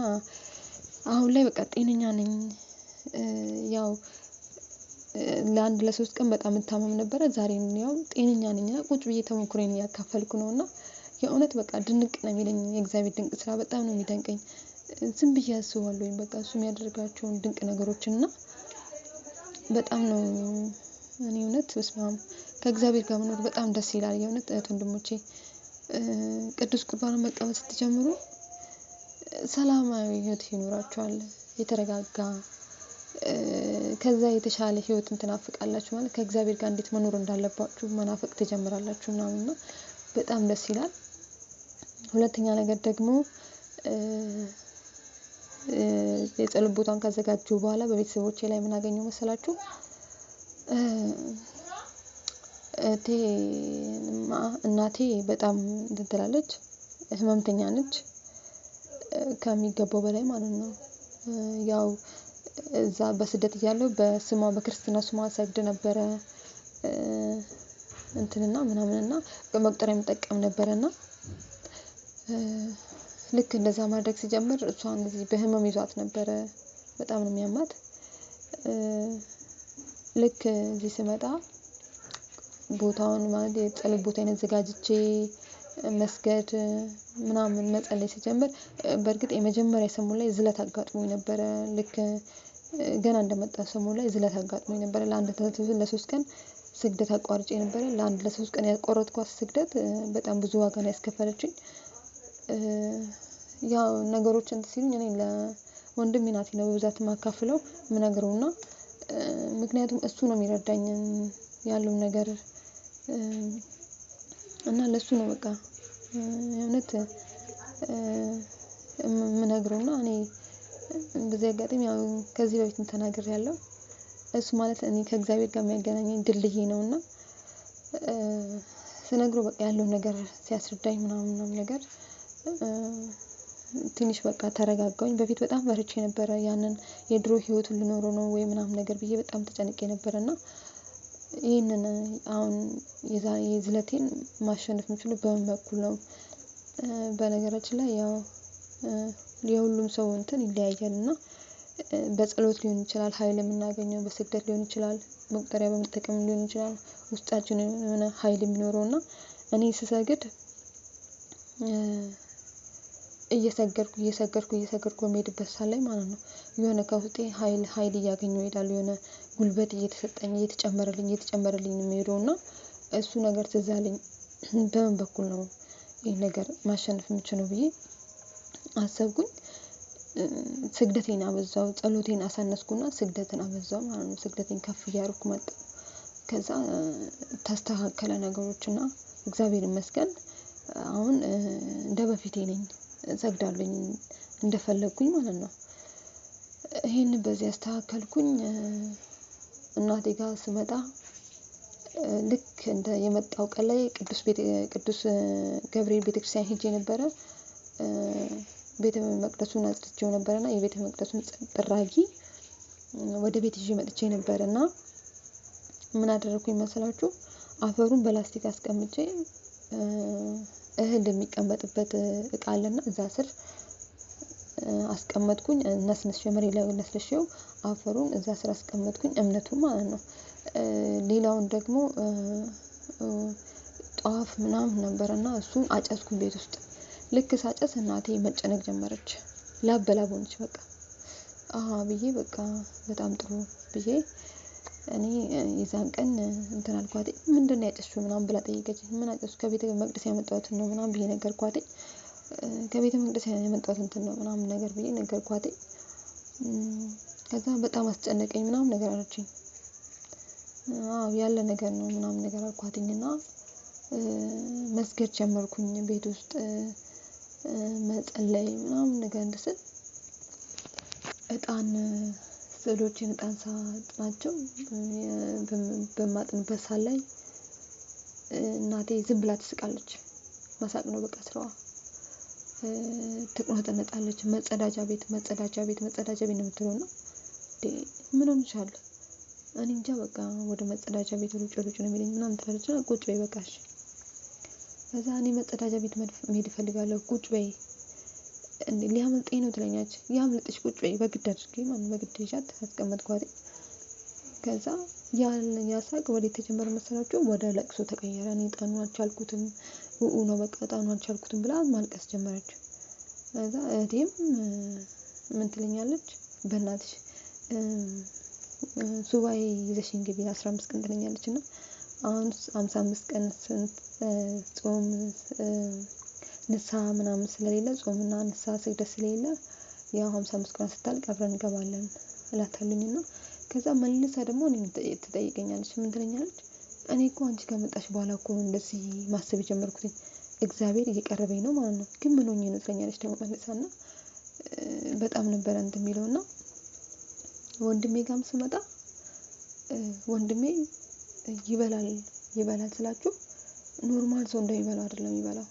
[SPEAKER 1] አሁን ላይ በቃ ጤነኛ ነኝ። ያው ለአንድ ለሶስት ቀን በጣም እታመም ነበረ። ዛሬም ያው ጤነኛ ነኝ እና ቁጭ ብዬ ተሞክሮዬን እያካፈልኩ ነው። እና የእውነት በቃ ድንቅ ነው የሚለኝ፣ የእግዚአብሔር ድንቅ ስራ በጣም ነው የሚደንቀኝ። ዝም ብዬ አስባለሁኝ በቃ እሱ የሚያደርጋቸውን ድንቅ ነገሮች እና በጣም ነው እኔ እውነት በስመአብ ከእግዚአብሔር ጋር መኖር በጣም ደስ ይላል። የእውነት እህት ወንድሞቼ ቅዱስ ቁርባንን መቀበል ስትጀምሩ ሰላማዊ ህይወት ይኖራችኋል። የተረጋጋ ከዛ የተሻለ ህይወትን ትናፍቃላችሁ፣ ማለት ከእግዚአብሔር ጋር እንዴት መኖር እንዳለባችሁ መናፈቅ ትጀምራላችሁ ምናምን እና በጣም ደስ ይላል። ሁለተኛ ነገር ደግሞ የጸሎት ቦታን ካዘጋጀሁ በኋላ በቤተሰቦቼ ላይ ምን አገኘሁ መሰላችሁ? እህቴ እናቴ በጣም እንትን ትላለች፣ ህመምተኛ ነች ከሚገባው በላይ ማለት ነው። ያው እዛ በስደት እያለሁ በስሟ በክርስትና ስሟ ሰግድ ነበረ። እንትንና ምናምንና በመቁጠሪያ የምጠቀም ነበረና ልክ እንደዛ ማድረግ ሲጀምር እሷን እዚህ በህመም ይዟት ነበረ። በጣም ነው የሚያማት። ልክ እዚህ ስመጣ ቦታውን ማለት የጸሎት ቦታዬን አዘጋጅቼ መስገድ ምናምን መጸለይ ስጀምር፣ በእርግጥ የመጀመሪያ ሰሞን ላይ ዝለት አጋጥሞኝ ነበረ። ልክ ገና እንደመጣ ሰሞን ላይ ዝለት አጋጥሞኝ ነበረ። ለአንድ ለሶስት ቀን ስግደት አቋርጬ ነበረ። ለአንድ ለሶስት ቀን ያቋረጥኳት ስግደት በጣም ብዙ ዋጋ ነው ያስከፈለችኝ። ያው ነገሮች እንትን ሲሉኝ እኔ ለወንድሜ ናቲ ነው በብዛት የማካፍለው የምነግረው፣ እና ምክንያቱም እሱ ነው የሚረዳኝ ያለውን ነገር፣ እና ለሱ ነው በቃ የእውነት የምነግረው። እና እኔ በዚህ አጋጣሚ ያው ከዚህ በፊትም ተናግሬያለሁ። እሱ ማለት እኔ ከእግዚአብሔር ጋር የሚያገናኘኝ ድልድዬ ነው፣ እና ስነግረው በቃ ያለውን ነገር ሲያስረዳኝ ምናምን ምናምን ነገር ትንሽ በቃ ተረጋጋሁኝ። በፊት በጣም ፈርቼ ነበረ፣ ያንን የድሮ ህይወቱን ልኖረው ነው ወይ ምናምን ነገር ብዬ በጣም ተጨንቄ ነበረ። እና ይህንን አሁን የዝለቴን ማሸነፍ የምችለው በምን በኩል ነው? በነገራችን ላይ ያው የሁሉም ሰው እንትን ይለያያል፣ እና በጸሎት ሊሆን ይችላል ኃይል የምናገኘው፣ በስግደት ሊሆን ይችላል፣ መቁጠሪያ በመጠቀም ሊሆን ይችላል ውስጣችን የሆነ ኃይል የሚኖረው። እና እኔ ስሰግድ እየሰገድኩ እየሰገድኩ እየሰገድኩ በምሄድበት ሰዓት ላይ ማለት ነው የሆነ ከውስጤ ኃይል ኃይል እያገኘሁ እሄዳለሁ። የሆነ ጉልበት እየተሰጠኝ፣ እየተጨመረልኝ እየተጨመረልኝ ነው የሚሄደው፣ እና እሱ ነገር ትዝ አለኝ። በምን በኩል ነው ይሄን ነገር ማሸነፍ የምችለው ብዬ አሰብኩኝ። ስግደቴን አበዛው፣ ጸሎቴን አሳነስኩና ስግደትን አበዛው ማለት ነው። ስግደቴን ከፍ እያደረኩ መጣሁ። ከዛ ተስተካከለ ነገሮች፣ እና እግዚአብሔር ይመስገን አሁን እንደ በፊቴ ነኝ። እሰግዳለሁኝ እንደፈለግኩኝ ማለት ነው። ይሄንን በዚህ አስተካከልኩኝ። እናቴ ጋር ስመጣ ልክ እንደ የመጣው ቀን ላይ ቅዱስ ገብርኤል ቤተክርስቲያን ሄጄ ነበረ። ቤተ መቅደሱን አጽድቼው ነበረ፣ እና የቤተ መቅደሱን ጥራጊ ወደ ቤት ይዤ መጥቼ ነበረ፣ እና ምን አደረኩኝ መሰላችሁ? አፈሩን በላስቲክ አስቀምጬ እህል የሚቀመጥበት እቃ አለና እዛ ስር አስቀመጥኩኝ። ነስንሼ፣ መሬት ላይ ነስንሼው አፈሩን እዛ ስር አስቀመጥኩኝ፣ እምነቱ ማለት ነው። ሌላውን ደግሞ ጧፍ ምናምን ነበረና እሱን አጨስኩኝ ቤት ውስጥ። ልክ ሳጨስ እናቴ መጨነቅ ጀመረች። ላብ በላብ ሆነች በቃ። አሃ ብዬ በቃ በጣም ጥሩ ብዬ እኔ የዛን ቀን እንትን አልኳት። ምንድነው ያጨስሽው ምናምን ብላ ጠየቀችኝ። ምን አጨስኩ? ከቤተ መቅደስ ያመጣሁትን ነው ምናምን ብዬ ነገርኳት። ከቤተ መቅደስ ያመጣሁት እንትን ነው ምናምን ነገር ብዬ ነገርኳት። ከዛ በጣም አስጨነቀኝ ምናምን ነገር አለችኝ። አዎ ያለ ነገር ነው ምናምን ነገር አልኳትኝ፣ እና መስገድ ጀመርኩኝ ቤት ውስጥ፣ መጸለይ ምናምን ነገር እንድስል እጣን ስዕሎችን እጣን ሳጥናቸው በማጥንበት ሰዓት ላይ እናቴ ዝም ብላ ትስቃለች። መሳቅ ነው በቃ ስራዋ። ትቁነጠነጣለች። መጸዳጃ ቤት፣ መጸዳጃ ቤት፣ መጸዳጃ ቤት ነው የምትለው፣ እና ምን ሆነሻል? እኔ እንጃ በቃ ወደ መጸዳጃ ቤት ሩጭ ሩጭ ነው የሚለኝ ምናምን ትላለች። እና ቁጭ በይ በቃ እሺ። ከዛ እኔ መጸዳጃ ቤት መሄድ እፈልጋለሁ፣ ቁጭ በይ፣ እንዴ ሊያመልጠኝ ነው ትለኛለች። ያምልጥሽ፣ ቁጭ በይ፣ በግድ አድርጌ ማለት በግድ ይዣት አስቀመጥኳት። ከዛ ያ ሳቅ ወዴት ተጀመረ መሰላችሁ? ወደ ለቅሶ ተቀየረ። እኔ እጣኑን አልቻልኩትም፣ ውኡ ነው በቃ እጣኑን አልቻልኩትም ብላ ማልቀስ ጀመረች። ከዛ እህቴም ምን ትለኛለች? በእናትሽ ሱባኤ ይዘሽኝ ግቢ 15 ቀን ትለኛለች፣ እና አሁን 55 ቀን ጾም ንስሐ ምናምን ስለሌለ፣ ጾምና ንስሐ ስግደት ስለሌለ ያው 55 ቀን ስታልቅ አብረን እንገባለን እላታለሁኝ። እና ከዛ መልሳ ደግሞ እኔን ትጠይቀኛለች። ምን ትለኛለች? እኔ እኮ አንቺ ከመጣሽ በኋላ እኮ ነው እንደዚህ ማሰብ የጀመርኩትኝ፣ እግዚአብሔር እየቀረበኝ ነው ማለት ነው። ግን ምን ሆኜ ነው ትለኛለች ደግሞ መልሳ፣ እና በጣም ነበረ እንትን የሚለው። እና ወንድሜ ጋርም ስመጣ ወንድሜ ይበላል። ይበላል ስላችሁ normal ሰው እንደሚበላው አይደለም የሚበላው።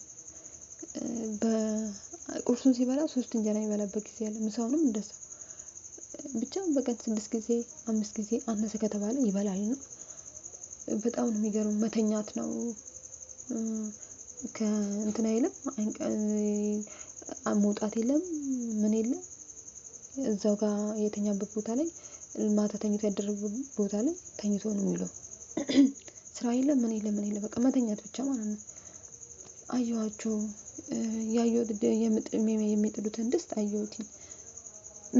[SPEAKER 1] በቁርሱን ሲበላ 3 እንጀራ የሚበላበት ጊዜ አለ። ምሳውንም እንደዛው፣ ብቻ በቀን 6 ጊዜ 5 ጊዜ አነሰ ከተባለ ይበላል፣ እና በጣም ነው የሚገርመው። መተኛት ነው። ከእንትን አይልም፣ መውጣት የለም ምን የለም። እዛው ጋር የተኛበት ቦታ ላይ ማታ ተኝቶ ያደረበት ቦታ ላይ ተኝቶ ነው የሚውለው። ስራ የለም ምን የለም ምን የለም፣ በቃ መተኛት ብቻ ማለት ነው። አየኋቸው፣ ያየሁት የሚጥሉትን ድስት አየሁትኝ።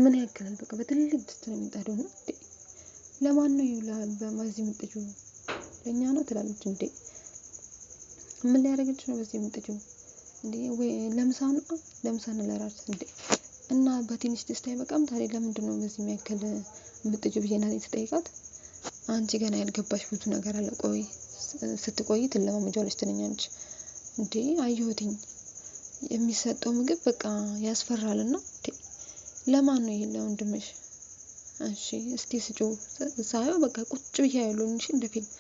[SPEAKER 1] ምን ያክላል በቃ በትልቅ ድስት ነው የሚጣደው። እና ለማን ነው በዚህ የምጥጂው? ለእኛ ነው ትላለች። እንዴ ምን ሊያደርግልሽ ነው በዚህ የምጥጂው? እንዴ ወይ ለምሳ ነው፣ ለምሳ ነው ለራት። እንዴ እና በትንሽ ድስት አይበቃም ታዲያ ለምንድን ነው በዚህ የሚያክል የምጥጂው ብዬ እናቴን ስጠይቃት፣ አንቺ ገና ያልገባሽ ብዙ ነገር አለ፣ ቆይ ስትቆይ ትለማመጃለሽ ትለኛለች። እንዴ አየሁትኝ የሚሰጠው ምግብ በቃ ያስፈራልና፣ ለማን ነው ይሄ? ለወንድምሽ። እሺ እስቲ ስጪው። ሳየው በቃ ቁጭ ብዬ ያለው እንጂ እንደ ፊልም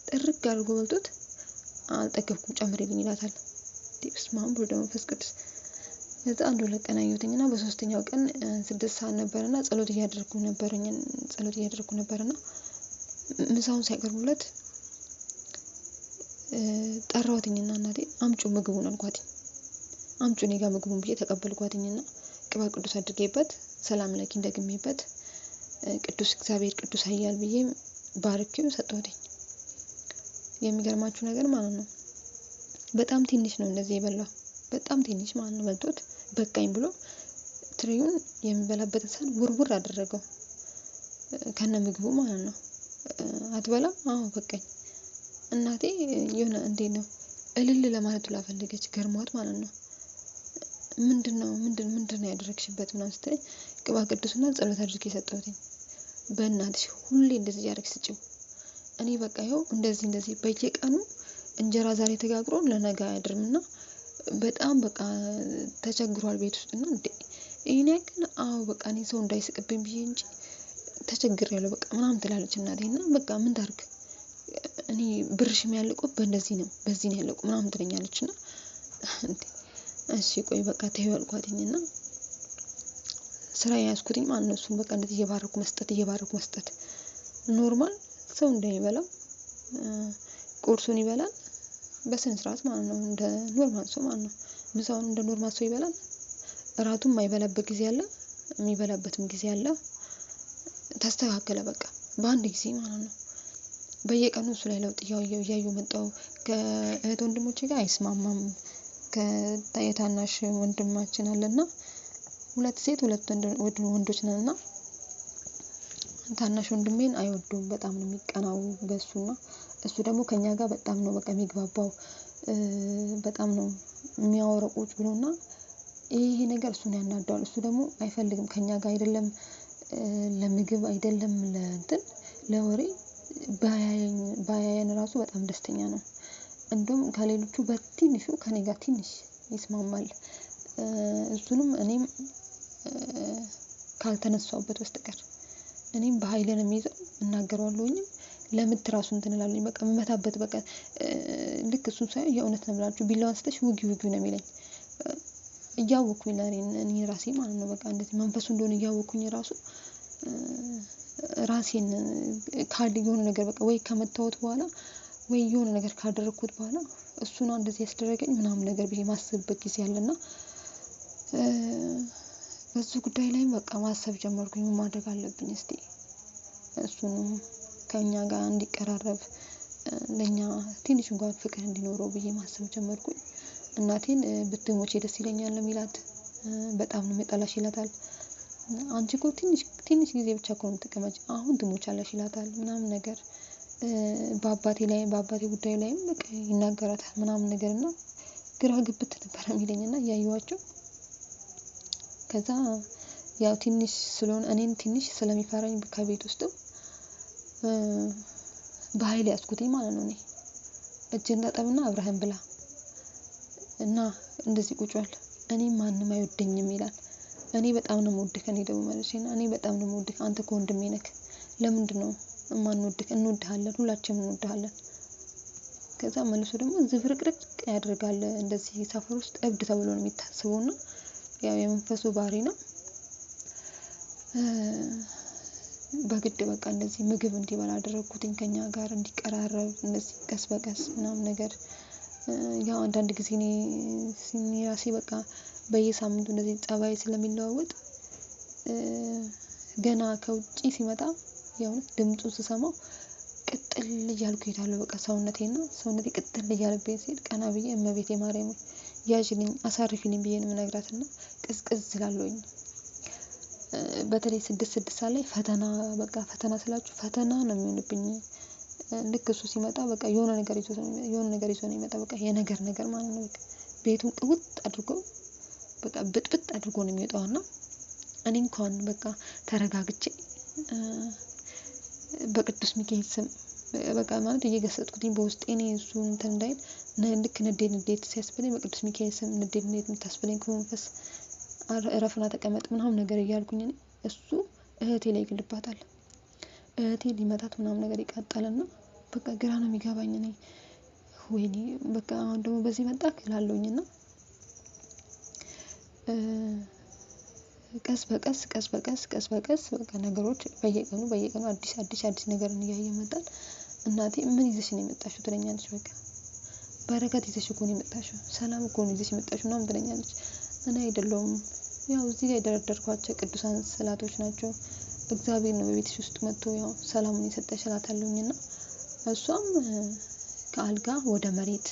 [SPEAKER 1] ጥርግ አድርጎ በልቶት አልጠገብኩም ጨምሪልኝ ይላታል። በስመ አብ ወወልድ ወመንፈስ ቅዱስ። ከዛ አንድ ሁለት ቀን አየሁትኝ እና በሶስተኛው ቀን 6 ሰዓት ነበርና ጸሎት እያደረኩ ነበረኝ፣ ጸሎት እያደረኩ ነበርና ምሳውን ሲያቀርቡለት ጠራሁትኝና እናቴ አምጩ ምግቡን አልኳትኝ። አምጩ እኔ ጋር ምግቡን ብዬ ተቀበልኳትኝና ቅባ ቅዱስ አድርጌበት ሰላም ለኪ ደግሜበት ቅዱስ እግዚአብሔር ቅዱስ ኃያል ብዬ ባርኬው ሰጠሁትኝ። የሚገርማችሁ ነገር ማለት ነው በጣም ትንሽ ነው እንደዚህ የበላው፣ በጣም ትንሽ ማለት ነው። በልቶት በቃኝ ብሎ ትሪውን የሚበላበትን ሳህን ውርውር አደረገው ከነ ምግቡ ማለት ነው። አትበላም? አዎ በቃኝ። እናቴ የሆነ እንዴት ነው እልል ለማለት ሁላ ፈለገች፣ ገርሟት ማለት ነው። ምንድነው ምንድነው ያደረግሽበት ምናምን ስትለኝ ቅባ ቅዱስና ጸሎት አድርጌ ሰጠሁትኝ። በእናትሽ ሁሌ እንደዚህ እያደረግሽ ስጪው፣ እኔ በቃ ይኸው እንደዚህ እንደዚህ በየቀኑ እንጀራ ዛሬ ተጋግሮ ለነገ አያድርምና በጣም በቃ ተቸግሯል ቤት ውስጥ እና እንዴ ይሄን ያክል አዎ በቃ እኔ ሰው እንዳይስቅብኝ ብዬ እንጂ ተቸግሬያለሁ በቃ ምናምን ትላለች እናቴ። እና በቃ ምን ታርግ እኔ ብርሽ የሚያልቀው በእንደዚህ ነው በዚህ ነው ያለቀው ምናምን ትለኛለች። እና እንዴ እሺ ቆይ በቃ ተይው አልኳትኝ እና ስራ የያዝኩትኝ ማለት ነው። እሱን በቃ እንደዚህ እየባረኩ መስጠት እየባረኩ መስጠት፣ normal ሰው እንደሚበላው ቁርሱን ይበላል በስነ ስርዓት ማለት ነው፣ እንደ normal ሰው ማለት ነው። ምሳውን እንደ normal ሰው ይበላል። እራቱን የማይበላበት ጊዜ አለ፣ የሚበላበትም ጊዜ አለ። ተስተካከለ በቃ በአንድ ጊዜ ማለት ነው። በየቀኑ እሱ ላይ ለውጥ እያየሁ እያየሁ መጣሁ። ከእህት ወንድሞቼ ጋር አይስማማም። የታናሽ ወንድማችን አለና ሁለት ሴት ሁለት ወንዶች ነንና ታናሽ ወንድሜን አይወደውም። በጣም ነው የሚቀናው በሱና እሱ ደግሞ ከኛ ጋር በጣም ነው በቃ የሚግባባው፣ በጣም ነው የሚያወራው ቁጭ ብሎና ይሄ ነገር እሱን ያናደዋል። እሱ ደግሞ አይፈልግም ከኛ ጋር አይደለም ለምግብ አይደለም ለእንትን ለወሬ ባያየን ራሱ በጣም ደስተኛ ነው። እንደውም ከሌሎቹ በትንሹ ከኔ ጋር ትንሽ ይስማማል። እሱንም እኔም ካልተነሳሁበት በስተቀር እኔም በሃይል ነው የሚይዘው፣ እናገረዋለሁኝም ለምት ራሱ እንትን እላለሁኝ በቃ የምመታበት በቃ ልክ እሱን ሳይሆን የእውነት ነው የምላችሁ ቢላዋ አንስተሽ ውጊ ውጊ ነው የሚለኝ። እያወኩኝ እኔ ራሴ ማለት ነው በቃ እንደዚህ መንፈሱ እንደሆነ እያወኩኝ ራሱ ራሴን ካል የሆነ ነገር በቃ ወይ ከመታወት በኋላ ወይ የሆነ ነገር ካደረኩት በኋላ እሱ ነው እንደዚህ ያስደረገኝ ምናምን ነገር ብዬ ማስብበት ጊዜ አለና በዚህ ጉዳይ ላይ በቃ ማሰብ ጀመርኩኝ። ምን ማድረግ አለብኝ እስቲ እሱንም ከኛ ጋር እንዲቀራረብ ለኛ ትንሽ እንኳን ፍቅር እንዲኖረው ብዬ ማሰብ ጀመርኩኝ። እናቴን ብትሞቼ ደስ ይለኛል ነው የሚላት። በጣም ነው የሚጠላሽ ይላታል። አንቺ እኮ ትንሽ ትንሽ ጊዜ ብቻ እኮ ነው የምትቀመጪ አሁን ትሞቻለሽ ይላታል ምናምን ነገር። በአባቴ ላይ በአባቴ ጉዳይ ላይም በቃ ይናገራታል ምናምን ነገር እና ግራ ግብት ነበር የሚለኝ እና እያየኋቸው ከዛ ያው ትንሽ ስለሆነ እኔን ትንሽ ስለሚፈራኝ ከቤት ውስጥም በሃይል ያዝኩትኝ ማለት ነው። እኔ እጅህን ታጠብና አብረኸን ብላ እና እንደዚህ ቁጭ በል፣ እኔ ማንም አይወደኝም ይላል። እኔ በጣም ነው የምወድህ፣ እኔ ደግሞ መልሼ እኔ በጣም ነው የምወድህ፣ አንተ እኮ ወንድሜ ነህ። ለምንድን ነው የማንወድህ? እንወድሃለን፣ ሁላችንም እንወድሃለን። ከዛ መልሶ ደግሞ ዝብርቅርቅ ያደርጋል። እንደዚህ ሰፈር ውስጥ እብድ ተብሎ ነው የሚታሰበው እና ያው የመንፈሱ ባህሪ ነው። በግድ በቃ እንደዚህ ምግብ እንዲበላ አደረኩትኝ፣ ከኛ ጋር እንዲቀራረብ እንደዚህ ቀስ በቀስ ምናምን ነገር። ያው አንዳንድ ጊዜ እኔ ራሴ በቃ በየሳምንቱ እንደዚህ ፀባይ ስለሚለዋወጥ ገና ከውጪ ሲመጣ የእውነት ድምፁን ስሰማው ቅጥል እያልኩ እሄዳለሁ። በቃ ሰውነቴና ሰውነቴ ቅጥል እያለብኝ ሲሄድ ቀና ብዬ እመቤቴ ማርያም ያዥልኝ አሳርፊልኝ ብዬ ነው የምነግራትና ቅዝቅዝ እላለሁኝ። በተለይ 6 6 ሰዓት ላይ ፈተና በቃ ፈተና ስላችሁ ፈተና ነው የሚሆንብኝ። ልክ እሱ ሲመጣ በቃ የሆነ ነገር ይዞ የሆነ ነገር ይዞ ነው የሚመጣ በቃ የነገር ነገር ማለት ነው። በቃ ቤቱን ቅውጥ አድርጎ በቃ ብጥብጥ አድርጎ ነው የሚወጣው። እና እኔ እንኳን በቃ ተረጋግቼ በቅዱስ ሚካኤል ስም በቃ ማለት እየገሰጥኩትኝ በውስጤ እኔ እሱ እንትን እንዳይል ልክ ንዴት ንዴት ሲያስብለኝ በቅዱስ ሚካኤል ስም ንዴት ንዴት የምታስብለኝ ከመንፈስ እረፍና ተቀመጥ ምናምን ነገር እያልኩኝ እኔ እሱ እህቴ ላይ ይግልባታል። እህቴ ሊመታት ምናምን ነገር ይቃጣልና በቃ ግራ ነው የሚገባኝ። እኔ ወይኔ በቃ አሁን ደግሞ በዚህ መጣክ እላለሁኝ። እና ቀስ በቀስ ቀስ በቀስ ቀስ በቀስ በቃ ነገሮች በየቀኑ በየቀኑ አዲስ አዲስ አዲስ ነገርን እያየ መጣን። እናቴ ምን ይዘሽ ነው የመጣሽው ትለኛለች። በቃ በረከት ይዘሽ እኮ ነው የመጣሽው፣ ሰላም እኮ ነው ይዘሽ የመጣሽው ምናምን ትለኛለች። እኔ አይደለሁም ያው እዚህ ጋር የደረደርኳቸው ቅዱሳን ስዕላቶች ናቸው። እግዚአብሔር ነው በቤትሽ ውስጥ መጥቶ ያው ሰላሙን የሰጠሽ እላታለሁኝ። እና እሷም ከአልጋ ወደ መሬት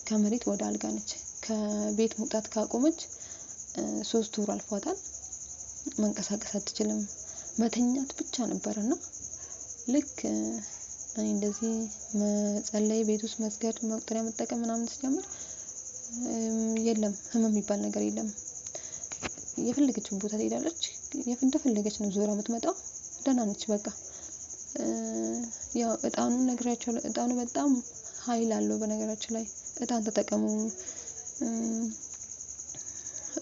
[SPEAKER 1] ከመሬት ወደ አልጋ ነች። ከቤት መውጣት ካቆመች 3 ወር አልፏታል። መንቀሳቀስ አትችልም። መተኛት ብቻ ነበርና ልክ እኔ እንደዚህ መጸለይ፣ ቤት ውስጥ መስገድ፣ መቁጠሪያ መጠቀም ምናምን ስጀምር የለም ህመም የሚባል ነገር የለም። የፈለገችውን ቦታ ትሄዳለች። እንደፈለገች ነው ዞራ የምትመጣው። ደህና ነች በቃ። ያው እጣኑን ነግሬያቸዋለሁ። እጣኑ በጣም ኃይል አለው። በነገራችን ላይ እጣን ተጠቀሙ።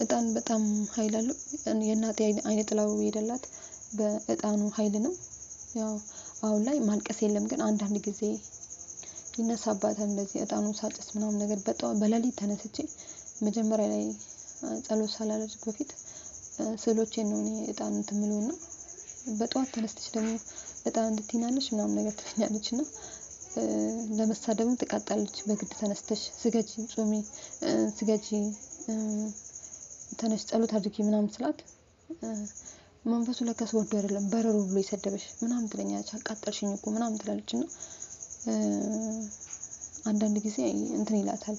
[SPEAKER 1] እጣን በጣም ኃይል አለው። የእናቴ አይነ ጥላው የሄደላት በእጣኑ ኃይል ነው። ያው አሁን ላይ ማልቀስ የለም ግን አንዳንድ ጊዜ ይነሳባታል። እንደዚህ እጣኑን ሳጭስ ምናምን ነገር በሌሊት ተነስቼ መጀመሪያ ላይ ጸሎት ሳላደርግ በፊት ስዕሎቼን ነው እኔ እጣን እንትን የምለውና በጠዋት ተነስተሽ ደግሞ እጣን እንድትይናለሽ ምናምን ነገር ትለኛለች። እና ለመሳደብም ትቃጣለች። በግድ ተነስተሽ ስገጂ፣ ጾሚ፣ ስገጂ፣ ተነሽ ጸሎት አድርጊ ምናምን ስላት መንፈሱ ለካስ ወዶ አይደለም በረሮ ብሎ የሰደበሽ ምናምን ትለኛለች። አቃጠልሽኝ እኮ ምናምን ትላለች። እና አንዳንድ ጊዜ እንትን ይላታል።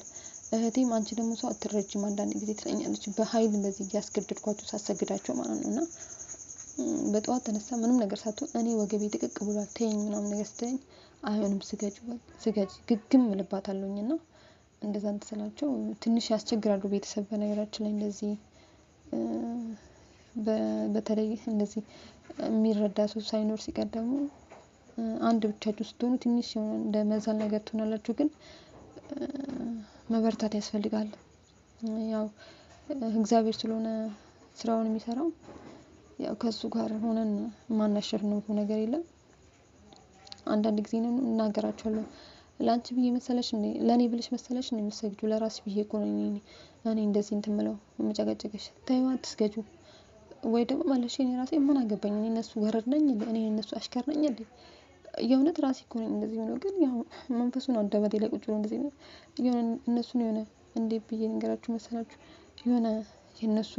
[SPEAKER 1] እህቴም አንቺ ደግሞ ሰው አትረጅም አንዳንድ ጊዜ ትለኛለች። በኃይል እንደዚህ እያስገደድኳቸው ሳሰግዳቸው ማለት ነው። እና በጠዋት ተነሳ ምንም ነገር ሳትሆን እኔ ወገቤ ጥቅቅ ብሏል ተይኝ ምናምን ነገር ስትለኝ አይሆንም ስገጂ ስገጂ ግግም እልባታለሁኝ። እና እንደዛ እንትን ስላቸው ትንሽ ያስቸግራሉ ቤተሰብ በነገራችን ላይ እንደዚህ በተለይ እንደዚህ የሚረዳ ሰው ሳይኖር ሲቀር ደግሞ አንድ ብቻችሁ ስትሆኑ ትንሽ የሆነ እንደ መዛል ነገር ትሆናላችሁ። ግን መበርታት ያስፈልጋል። ያው እግዚአብሔር ስለሆነ ስራውን የሚሰራው ያው ከሱ ጋር ሆነን የማናሸንፈው ነገር የለም። አንዳንድ ጊዜ ነው እናገራቸዋለሁ። ላንቺ ብዬ መሰለሽ እንዴ ለኔ ብለሽ መሰለሽ እንዴ የምትሰግጂው? ለራስሽ ብዬ እኮ ነው እኔ እንደዚህ እንትን የምለው የምጨቀጭቅሽ። ተይው አትስገጂው። ወይ ደግሞ መልሼ እኔ ራሴ ምን አገባኝ እኔ እነሱ ገረድ ነኝ እንዴ? እኔ እነሱ አሽከር ነኝ እንዴ? የእውነት ራሴ እኮ ነኝ እንደዚህ ሆኖ ግን ያው መንፈሱን አንደበቴ ላይ ቁጭ ብሎ እንደዚህ ነው። የሆነ እነሱን የሆነ እንዴ ብዬ ልንገራችሁ መሰላችሁ? የሆነ የነሱ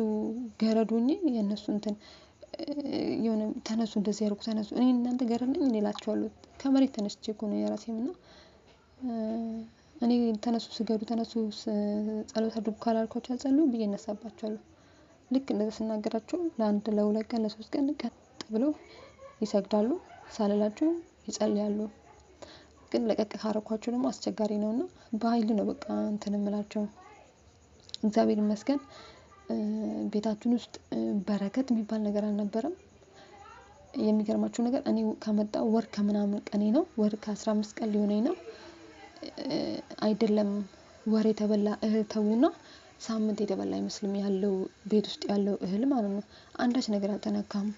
[SPEAKER 1] ገረድ ሆኜ የነሱ እንትን የሆነ ተነሱ እንደዚህ ያርጉ ተነሱ እኔ እናንተ ገረድ ነኝ እንዴ እላቸዋለሁ። ከመሬት ተነስቼ እኮ ነው የራሴም እና እኔ ተነሱ ስገዱ ተነሱ ጸሎት አድርጉ ካላልኳቸው አልጸልዩም ብዬ እነሳባቸዋለሁ። ልክ እንደዛ ስናገራቸው ለአንድ ለሁለት ቀን ለሶስት ቀን ቀጥ ብለው ይሰግዳሉ። ሳልላቸው ይጸልያሉ። ግን ለቀቅ ካረኳቸው ደግሞ አስቸጋሪ ነውና በኃይል ነው በቃ እንትን የምላቸው። እግዚአብሔር ይመስገን ቤታችን ውስጥ በረከት የሚባል ነገር አልነበረም። የሚገርማችሁ ነገር እኔ ከመጣሁ ወር ከምናምን ቀኔ ነው፣ ወር ከ15 ቀን ሊሆነኝ ነው። አይደለም ወር የተበላ እህል ተውና ሳምንት የተበላ አይመስልም ያለው ቤት ውስጥ ያለው እህል ማለት ነው። አንዳች ነገር አልተነካም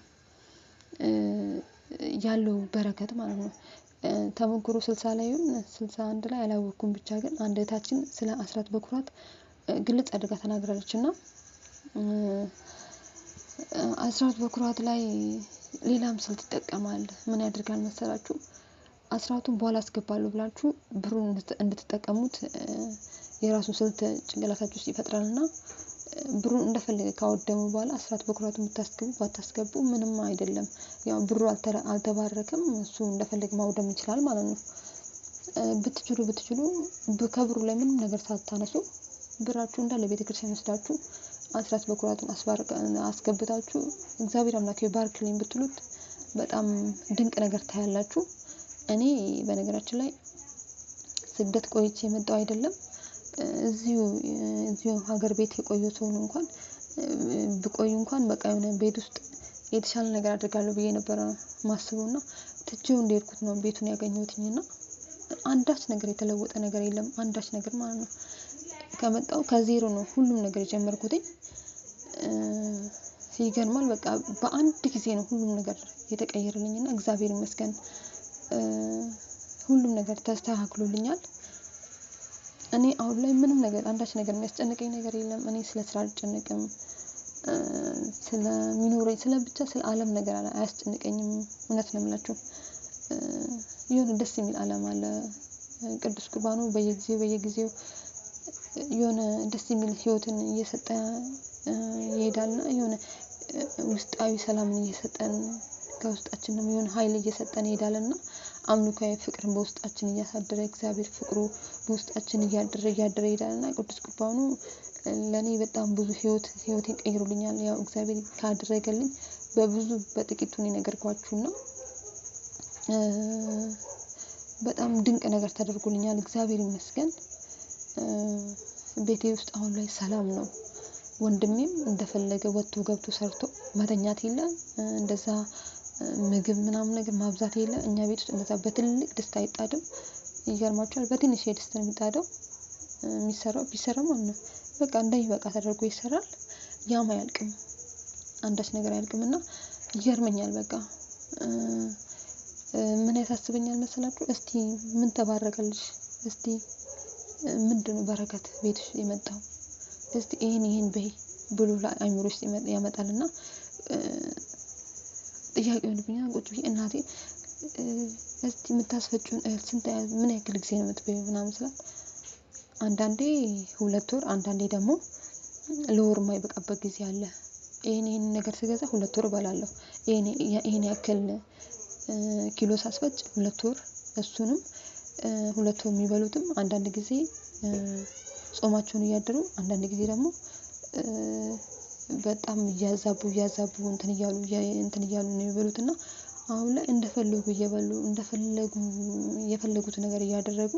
[SPEAKER 1] ያለው በረከት ማለት ነው። ተሞክሮ 60 ላይ ይሁን 61 ላይ አላወቅኩም፣ ብቻ ግን አንድ እህታችን ስለ አስራት በኩራት ግልጽ አድርጋ ተናግራለች። እና አስራት በኩራት ላይ ሌላም ስልት ይጠቀማል። ምን ያደርጋል መሰላችሁ? አስራቱን በኋላ አስገባለሁ ብላችሁ ብሩን እንድትጠቀሙት የራሱን ስልት ጭንቅላታችሁ ውስጥ ይፈጥራልና ብሩን እንደፈለገ ካወደሙ በኋላ አስራት በኩራቱን ብታስገቡ ባታስገቡ ምንም አይደለም። ያው ብሩ አልተባረከም፣ እሱ እንደፈለገ ማውደም ይችላል ማለት ነው። ብትችሉ ከብሩ ላይ ምንም ነገር ሳታነሱ ብራችሁ እንዳለ ቤተክርስቲያን ወስዳችሁ አስራት በኩራቱን አስገብታችሁ እግዚአብሔር አምላክ ባርክልኝ ብትሉት በጣም ድንቅ ነገር ታያላችሁ። እኔ በነገራችን ላይ ስደት ቆይቼ የመጣው አይደለም፣ እዚሁ ሀገር ቤት የቆየው ሰው ነው። እንኳን ብቆይ እንኳን በቃ የሆነ ቤት ውስጥ የተሻለ ነገር አድርጋለሁ ብዬ ነበረ ማስበው እና ትቼው እንደሄድኩት ነው ቤቱን ያገኘሁትኝ እና አንዳች ነገር የተለወጠ ነገር የለም። አንዳች ነገር ማለት ነው። ከመጣው ከዜሮ ነው ሁሉም ነገር የጀመርኩትኝ። ይገርማል። በቃ በአንድ ጊዜ ነው ሁሉም ነገር የተቀየረልኝ እና እግዚአብሔር ይመስገን ሁሉም ነገር ተስተካክሎልኛል። እኔ አሁን ላይ ምንም ነገር አንዳች ነገር የሚያስጨንቀኝ ነገር የለም። እኔ ስለ ስራ አልጨነቅም። ስለሚኖረኝ ስለ ብቻ ስለ ዓለም ነገር አያስጨንቀኝም። እውነት ነው የምላችሁ። የሆነ ደስ የሚል ዓለም አለ። ቅዱስ ቁርባኑ በየጊዜው የሆነ ደስ የሚል ህይወትን እየሰጠ ይሄዳልና የሆነ ውስጣዊ ሰላምን እየሰጠን ከውስጣችንም የሆነ ኃይል እየሰጠን ይሄዳልና አምልኮዊ ፍቅርን በውስጣችን እያሳደረ እግዚአብሔር ፍቅሩ በውስጣችን እያደረ እያደረ ይሄዳልና ቅዱስ ቁርባኑ ለእኔ በጣም ብዙ ህይወቴን ቀይሮልኛል። ያው እግዚአብሔር ካደረገልኝ በብዙ በጥቂቱ ነው የነገርኳችሁና በጣም ድንቅ ነገር ተደርጎልኛል። እግዚአብሔር ይመስገን። ቤቴ ውስጥ አሁን ላይ ሰላም ነው። ወንድሜም እንደፈለገ ወጥቶ ገብቶ ሰርቶ መተኛት የለ፣ እንደዛ ምግብ ምናምን ነገር ማብዛት የለ። እኛ ቤት ውስጥ እንደዛ በትልቅ ድስት አይጣድም። ይገርማችኋል። በትንሽ ድስት ነው የሚጣደው የሚሰራው ቢሰራ ማለት ነው። በቃ እንደሚበቃ ተደርጎ ይሰራል። ያም አያልቅም፣ አንዳች ነገር አያልቅም እና ይገርመኛል። በቃ ምን ያሳስበኛል መሰላችሁ? እስቲ ምን ተባረከልሽ? እስቲ ምንድነው በረከት ቤትሽ የመጣው? እስቲ ይሄን ይሄን በይ ብሎ አእምሮ ውስጥ ያመጣልና ጥያቄ ሆኖብኛል። ቁጭ ብዬ እናቴ እስቲ የምታስፈጪውን እህል ስንት ምን ያክል ጊዜ ነው የምትበይው ምናምን ስላት አንዳንዴ 2 ወር አንዳንዴ ደግሞ ለወር የማይበቃበት ጊዜ አለ። ይሄን ይሄን ነገር ስገዛ 2 ወር እበላለሁ። ይሄን ያክል ኪሎ ሳስፈጭ 2 ወር፣ እሱንም 2 ወር የሚበሉትም አንዳንድ ጊዜ ጾማቸውን እያደሩ አንዳንድ ጊዜ ደግሞ በጣም እያዛቡ እያዛቡ እንትን እያሉ እንትን እያሉ ነው የሚበሉት እና አሁን ላይ እንደፈለጉ እየበሉ እንደፈለጉ የፈለጉት ነገር እያደረጉ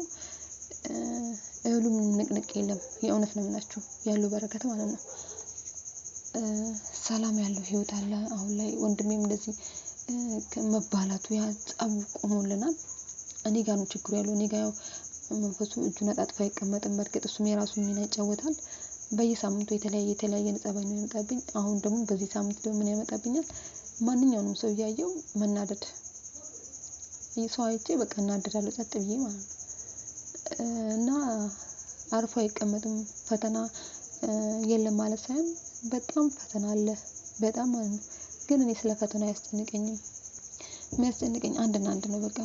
[SPEAKER 1] እህሉም ንቅንቅ የለም። የእውነት ነው የምላችሁ ያለው በረከት ማለት ነው። ሰላም ያለው ህይወት አለ አሁን ላይ። ወንድሜም እንደዚህ መባላቱ ያ ጸቡ ቆሞልናል። እኔ ጋር ነው ችግሩ ያለው። እኔ ጋር ያው መንፈሱ እጁን አጣጥፎ አይቀመጥም። በእርግጥ እሱም የራሱን ሚና ይጫወታል። በየሳምንቱ የተለያየ የተለያየ ጸባይ ነው የሚያመጣብኝ። አሁን ደግሞ በዚህ ሳምንት ደግሞ ምን ያመጣብኛል? ማንኛውንም ሰው እያየው መናደድ፣ ሰው አይቼ በቃ እናደዳለሁ ጸጥ ብዬ ማለት ነው። እና አርፎ አይቀመጥም። ፈተና የለም ማለት ሳይሆን በጣም ፈተና አለ፣ በጣም ማለት ነው። ግን እኔ ስለ ፈተና አያስጨንቀኝም። የሚያስጨንቀኝ አንድና አንድ ነው። በቃ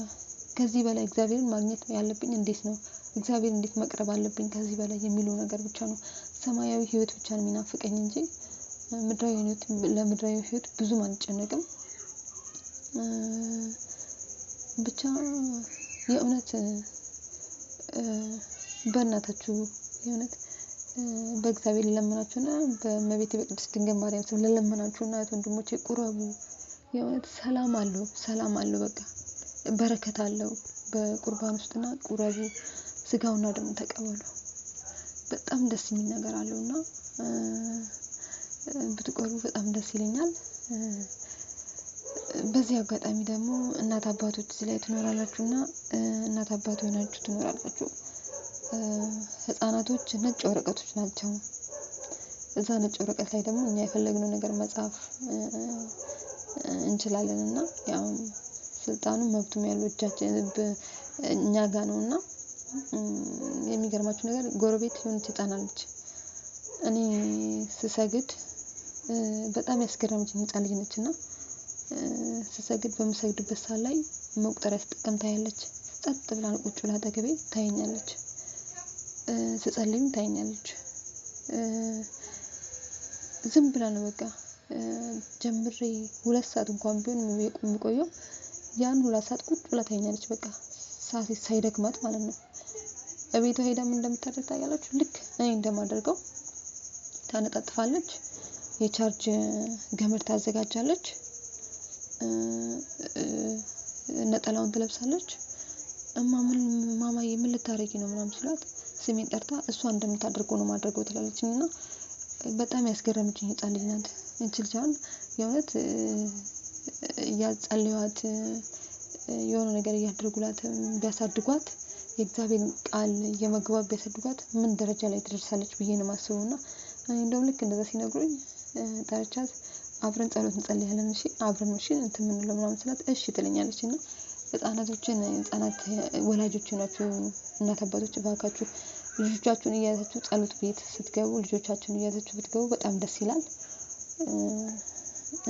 [SPEAKER 1] ከዚህ በላይ እግዚአብሔርን ማግኘት ያለብኝ እንዴት ነው፣ እግዚአብሔር እንዴት መቅረብ አለብኝ ከዚህ በላይ የሚለው ነገር ብቻ ነው። ሰማያዊ ህይወት ብቻ ነው የሚናፍቀኝ እንጂ ምድራዊ ህይወት ለምድራዊ ህይወት ብዙም አልጨነቅም። ብቻ የእውነት በእናታችሁ የእውነት በእግዚአብሔር ልለምናችሁና በእመቤቴ በቅድስት ድንግል ማርያም ስም ልለምናችሁና እህት ወንድሞቼ ቁረቡ። የእውነት ሰላም አለው፣ ሰላም አለው፣ በቃ በረከት አለው በቁርባን ውስጥና ቁረቡ፣ ስጋውና ደሙን ተቀበሉ። በጣም ደስ የሚል ነገር አለውና ብትቆርቡ በጣም ደስ ይለኛል። በዚህ አጋጣሚ ደግሞ እናት አባቶች እዚህ ላይ ትኖራላችሁና እናት አባት ሆናችሁ ትኖራላችሁ። ህፃናቶች ነጭ ወረቀቶች ናቸው። እዛ ነጭ ወረቀት ላይ ደግሞ እኛ የፈለግነው ነገር መጻፍ እንችላለን እና ያው ስልጣኑ መብቱም ያለው እጃችን እኛ ጋር ነውና የሚገርማችሁ ነገር ጎረቤት የሆነች ህፃን አለች። እኔ ስሰግድ በጣም ያስገረመችኝ ህፃን ልጅ ነች እና ስሰግድ በምሰግድበት ሰዓት ላይ መቁጠሪያ ስጠቀም ታያለች። ጸጥ ብላ ቁጭ ብላ አጠገቤ ታየኛለች። ስጸልይም ታየኛለች። ዝም ብላ ነው በቃ ጀምሬ 2 ሰዓት እንኳን ቢሆን የምቆየው ያን 2 ሰዓት ቁጭ ብላ ታየኛለች። በቃ ሳይደክማት ማለት ነው። እቤቷ ሄዳ ምን እንደምታደርግ ታውቃላችሁ? ልክ እኔ እንደማደርገው ታነጣጥፋለች፣ የቻርጅ ገመድ ታዘጋጃለች፣ ነጠላውን ትለብሳለች። እማ ምን ማማዬ ምን ልታረጊ ነው ምናምን ስላት ስሜን ጠርታ እሷ እንደምታደርገው ነው ማድረገው ትላለች። እና በጣም ያስገረመችኝ ህፃን ልጅ ናት። እቺ ልጅ አሁን የእውነት እያጸለዩዋት የሆነ ነገር እያደረጉላት ቢያሳድጓት የእግዚአብሔርን ቃል እየመገቧት ቢያሳድጓት ምን ደረጃ ላይ ትደርሳለች ብዬ ነው የማስበው። እና እኔ እንደውም ልክ እንደዛ ሲነግሩኝ ጠርቻት አብረን ጸሎት እንጸልያለን፣ እሺ አብረን እሺ እንትን የምንለው ምናምን ስላት እሺ ትለኛለች። እና ህፃናት ወላጆች ናችሁ እናት አባቶች፣ እባካችሁ ልጆቻችሁን እያያዛችሁ ጸሎት ቤት ስትገቡ ልጆቻችሁን እያያዛችሁ ብትገቡ በጣም ደስ ይላል።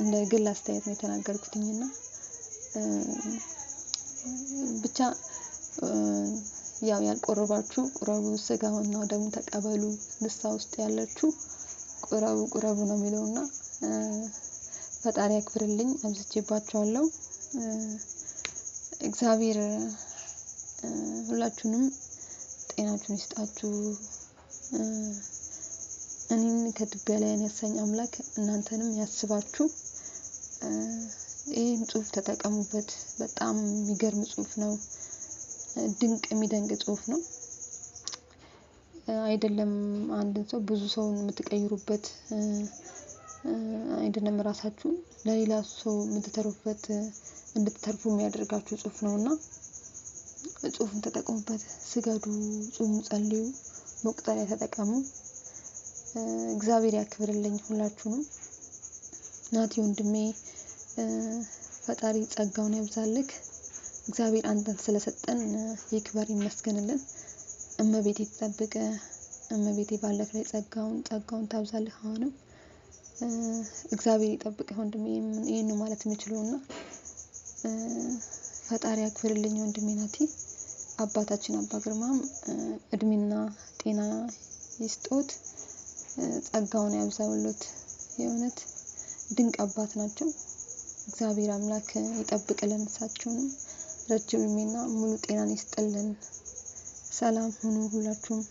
[SPEAKER 1] እንደ ግል አስተያየት ነው የተናገርኩትኝና ብቻ ያው ያልቆረባችሁ ቁረቡ፣ ስጋውና ደሙን ተቀበሉ። ንስሐ ውስጥ ያላችሁ ቁረቡ ቁረቡ ነው የሚለውና ፈጣሪ ያክብርልኝ። አብዝቼባችኋለሁ። እግዚአብሔር ሁላችሁንም ጤናችሁን ይስጣችሁ። እኔን ከትቢያ ላይ ያነሳኝ አምላክ እናንተንም ያስባችሁ። ይህን ጽሁፍ ተጠቀሙበት። በጣም የሚገርም ጽሁፍ ነው። ድንቅ የሚደንቅ ጽሁፍ ነው። አይደለም አንድን ሰው ብዙ ሰውን የምትቀይሩበት፣ አይደለም ራሳችሁን ለሌላ ሰው የምትተርፉበት እንድትተርፉ የሚያደርጋችሁ ጽሁፍ ነውና ጽሁፉን ተጠቀሙበት። ስገዱ፣ ጹሙ፣ ጸልዩ፣ መቁጠሪያ ተጠቀሙ። እግዚአብሔር ያክብርልኝ ሁላችሁንም። ናቲ ወንድሜ ፈጣሪ ጸጋውን ያብዛልክ። እግዚአብሔር አንተን ስለሰጠን ይክበር ይመስገንልን። እመቤቴ ትጠብቅ። እመቤቴ ባለክ ላይ ጸጋውን ታብዛልህ። አሁንም እግዚአብሔር ይጠብቅህ ወንድሜ። ይሄን ነው ማለት የምችለውና ፈጣሪ ያክብርልኝ ወንድሜ ናቲ። አባታችን አባ ግርማም እድሜና ጤና ይስጦት፣ ጸጋውን ያብዛውሎት። የእውነት ድንቅ አባት ናቸው። እግዚአብሔር አምላክ ይጠብቅልን፣ እሳቸውንም ረጅም እድሜና ሙሉ ጤናን ይስጥልን። ሰላም ሁኑ ሁላችሁም።